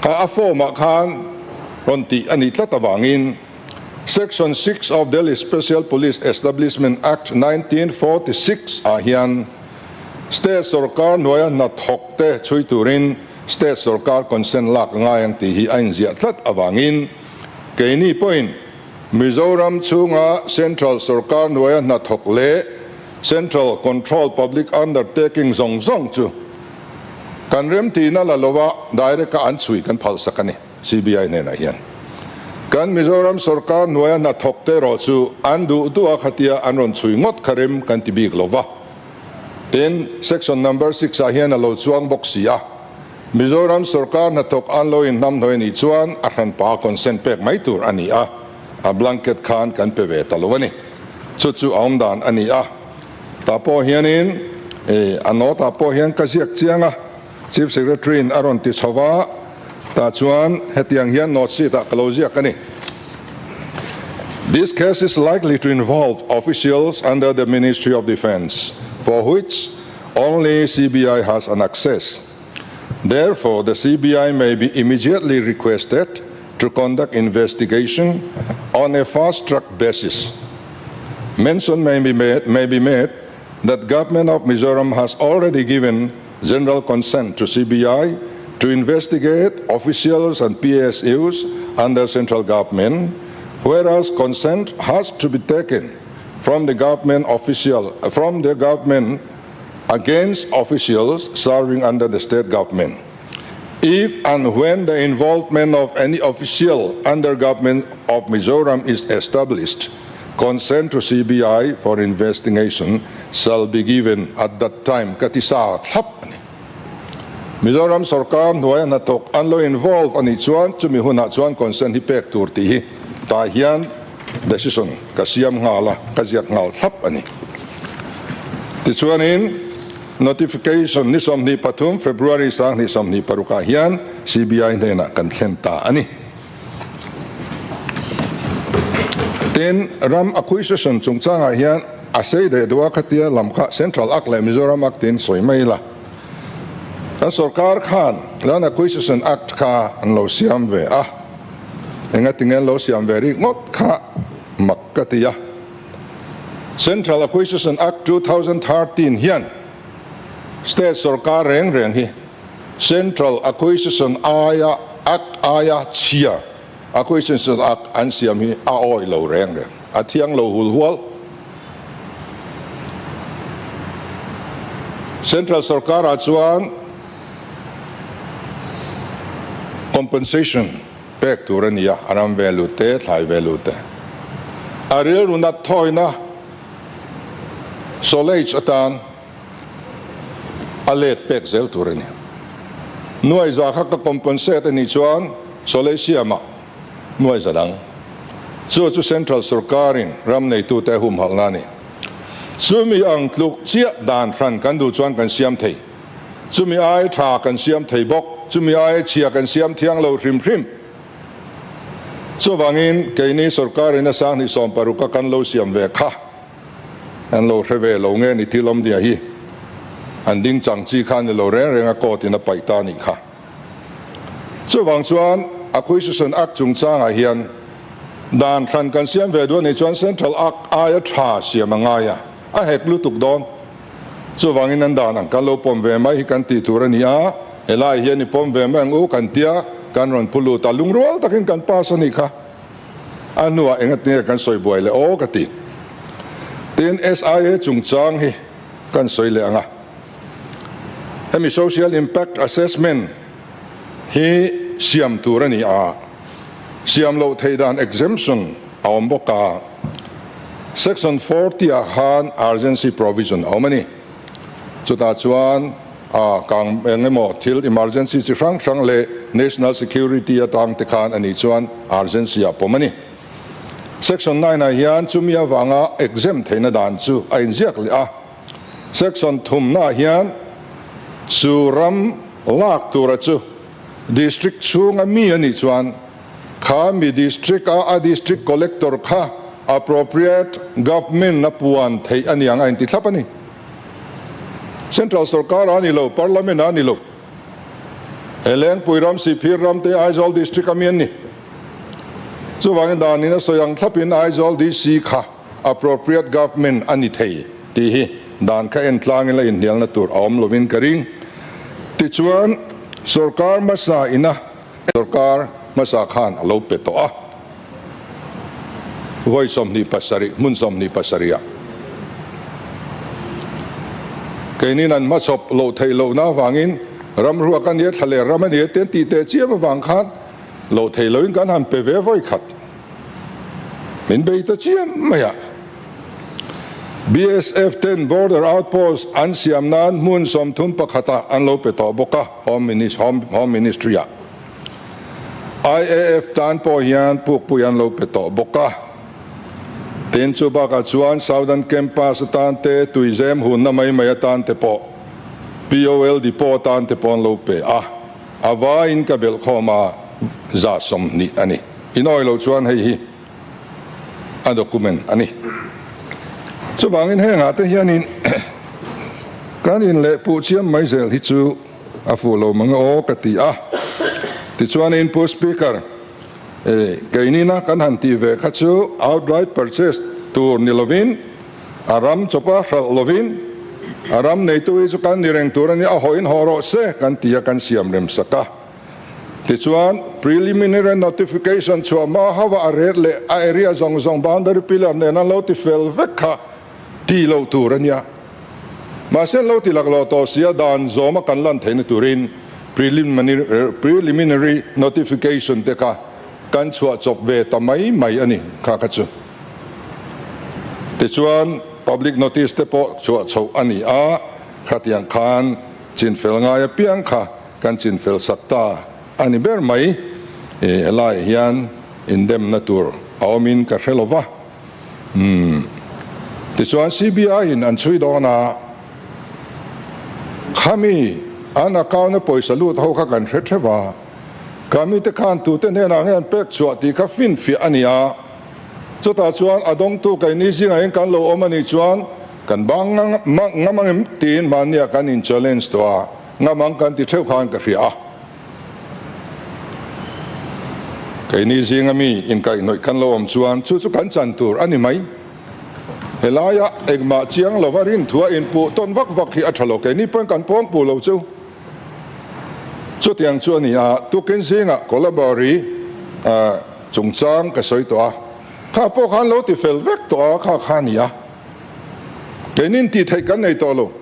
kha a form ah khan rawn tih a nih tlat avangin Section 6 of Delhi Special Police Establishment Act 1946 ah hian State sorkar hnuaia hnathawk te chhui turin state sorkar consent lak a ngai ang tih hi a inziah tlat avangin keini pawhin Mizoram chhunga central sorkar hnuaia hnathawk leh central control public undertaking zawng zawng chu kan remtihna la lova direct a an chhui kan phalsak a ni CBI hnenah hian. Kan Mizoram sorkar hnuaia hnathawk te erawh chu an duh duh a khatia an rawn chhui ngawt kha rem kan ti bik lova. Tin, Section number six ah hian a lo chuang bawk si a, Mizoram sorkar hnathawk an lo inhnamhnawih a nih chuan a hranpa consent pek mai tur a ni a, a blanket khan kan pe ve ta lo a ni. Chu chu a awm dan a ni a. Tah pawh hianin a note ah pawh hian ka ziak chiang a, Chief Secretary in a rawn ti chho va, tah chuan hetiang hian note sheet ah ka lo ziak a ni. This case is likely to involve officials under the Ministry of Defence, for which only CBI has an access. Therefore, the CBI may be immediately requested to conduct investigation on a fast-track basis. Mention may be made, may be made that government of Mizoram has already given general consent to CBI to investigate officials and PSUs under central government, whereas consent has to be taken from the government official from the government against officials serving under the state government. If and when the involvement of any official under government of Mizoram is established, consent to CBI for investigation shall be given at that time ka ti sa thlap a ni. Mizoram sorkar hnuaia hnathawk an lo involve a nih chuan chumi hunah chuan consent hi pek tur tih hi tah hian decision ka siam nghal a, ka ziak nghal thlap a ni. Tichuanin notification ni 23 February 2026 ah hian CBI hnenah kan thlen ta a ni. Tin, ram acquisition chungchangah hian a sei deh duh a, khatia lam kha Central Act leh Mizoram Act tiin sawi mai ila. Kan sorkar khan Land Acquisition Act kha an lo siam ve a, engatinge an lo siam ve rik ngawt kha mak ka ti a. Central Acquisition Act 2013 hian State sorkar reng reng hi Central Acquisition aia Act aia chhia Acquisition Act an siam hi a awih lo reng reng, a thiang lo hul hual. Central sorkarah chuan compensation pek tur a ni a, a ram ve lut te, thlai ve lut te. A rilru nat thawina solage atan a let pek zel tur a ni. Nuai za kha ka compensate a nih chuan solage siamah nuai za dang. Chu chu Central sorkarin ram neitute a humhalhna a ni. Chumi ang tluk chiah dan hran kan duh chuan kan siam thei. Chumi ai tha kan siam thei bawk. Chumi ai chhia kan siam thiang lo hrim hrim. Chuvangin keini sorkarin a 2016 a kan lo siam ve kha an lo hre ve lo nge ni thil awmzia hi an ding chang chi kha a ni lo reng reng a court in a paih ta a nih kha. Chuvang chuan Acquisition Act chungchangah hian dan hran kan siam ve duh a nih chuan Central Act aia tha siam a ngai a, a hek lutuk dawn. Chuvangin an dan ang kan lo pawm ve mai hi kan tih tur a ni a, helai hian i pawm ve mai ang u kan tia kan rawn pu lut a, lungrual takin kan pass a nih kha. A hnuah engatinge kan sawi buai leh aw ka ti. Tin, SIA chungchang hi kan sawi leh ang a. Hemi Social Impact Assessment hi siam tur a ni a, siam loh theih dan exemption a awm bawk a, Section 40 ah khan urgency provision a awm a ni. Chutah chuan a kang eng emaw thil emergency chi hrang hrang leh national security atang te khan a nih chuan urgency ah pawm a ni. Section 9 ah hian chumi avanga exempt theihna dan chu a inziak leh a. Section thumnaah hian chu ram lak tura chu District chhunga mi a nih chuan kha mi District a a District Collector kha appropriate Government a puan theih a niang a inti thlap a ni. Central sorkar a ni lo, Parliament a ni lo. He Lengpui ram, Sihphir ram te Aizawl District a mi an ni. Chuvangin danin a sawi ang thlapin Aizawl DC kha appropriate government a ni thei tih hi dan kha en tlangin la inhnialna tur a awm lovin ka ring. Tichuan, sorkar hmasa ina sorkar hmasa khan a lo pe tawh a, vawi 27, hmun 27 ah keinin an hmachhawp loh theih lohna avangin ramruak a nia, thlaler ram a nia te an tih teh chiam avang khan loh theih lohin kan han pe ve vawi khat. Min bei ta chiam mai a. BSF ten Border Outpost an siam nan hmun 31 ah an lo pe tawh bawk a, Home Home Ministry ah. IAF tan pawh hian pukpui an lo pe tawh bawk a. Tin, chu bakah chuan Southern Campus atan te, Tuizem hunna mai mai atan te pawh, POL Depot atan te pawh an lo pe a. A vaiin ka belhkhawm a 120 a ni. Inawi lo chuan hei hi a document a ni. Chuvangin hengah te hianin kan in leh puh chiam mai zel hi chu a fuh lo mang aw ka ti a. Tichuanin Pu Speaker, e keinina kan han tih ve kha chu outright purchase tur ni lovin a ram chawpa hralh lovin a ram neitu hi chu kan ni reng tur a ni, a hawiin haw rawh se kan ti a kan siam rem sak a. Tichuan, preliminary notification chhuah hma hauha a ret leh a area zawng zawng boundary pillar nen an lo ti fel vek kha ti lo tur a nia. Mahse an lo ti laklawh tawh sia dan zawma kan lan theihna turin preliminary notification te kha kan chhuah chawp ve ta mai mai a ni kha kha chu. Tichuan, public notice te pawh chhuah chhoh a ni a, khatiang khan chinfel ngai apiang kha. kan chinfel sak ta a ni ber mai. Helaiah hian indemna tur a awmin ka hre lo va. Umm. Tichuan CBI in an chhui dawn a, khami an account a pawisa lut ho kha kan hre theuh a, khami te khan tute hnenah nge an pek chhuah tih kha finfiah a ni a, chutah chuan a dawngtu keini zingah hian kan lo awm a nih chuan kan bang ngam ang em tiin mahnia kan in challenge tawh a, ngam ang kan ti theuh khan ka hria a. Keini zinga mi inkaihhnawih kan lo awm chuan chu chu kan chan tur a ni mai. Helaia engmah chiang lova rinthua inpuh tawn vak vak hi a tha lo. Keini pawhin kan pawng puh lo chu. Chutiang chu a ni a, tukin zingah Kolabari chungchang ka sawi tawh a, kha pawh khan lo ti fel vek tawh a, kha kha a ni a. Keinin tih theih kan nei tawh lo.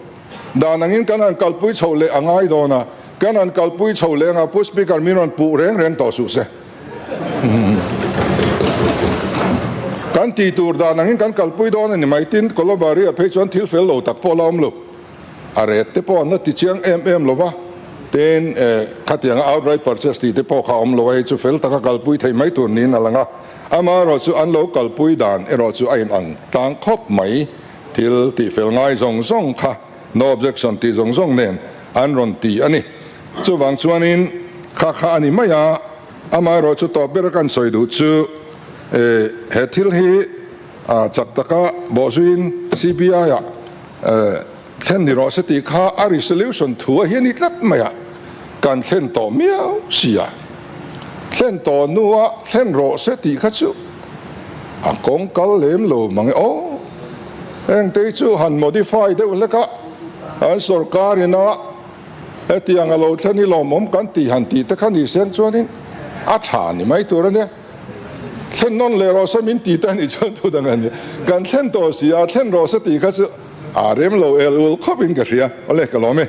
Dan angin kan han kalpui chho leh a ngai dawn a, kan han kalpui chho leh anga Pu Speaker min rawn puh reng reng tawh suh se. Kan tih tur dan angin kan kalpui dawn a ni mai. Tin, Kolobari-ah phei chuan thil fel lo tak pawh la awm lo. A ret te pawh an la ti chiang em em lo va, tin, khatianga outright purchase tih te pawh kha a awm lo a, hei chu fel taka kalpui theih mai tur niin a lang a. Amaherawhchu an lo kalpui dan erawh chu a inang tlang khawp mai. Thil tihfel ngai zawng zawng kha no objection tih zawng zawng nen an rawn ti a ni. Chuvang chuanin kha kha a ni mai a, amaherawh chu tawp bera kan sawi duh chu he thil hi chak taka bawhzuiin CBI-ah thlen ni rawh se tih kha a resolution thu a hi a ni tlat mai a, kan thlen tawh miau si a. Thlen tawh hnua thlen rawh se tih kha chu a kawng kal lem lo mang e aw. Hengte chu han modify deuh hlek a, an sorkar ina hetiang a lo thlen hi lawmawm kan tih han tih te kha ni sen chuanin a tha ni mai tur a nia. Thlen nawn leh rawh se min ti te a nih chuan thu dang a ni. Kan thlen tawh si a, thlen rawh se tih kha chu a rem lo el ul khawpin ka hria. Awle ka lawm e.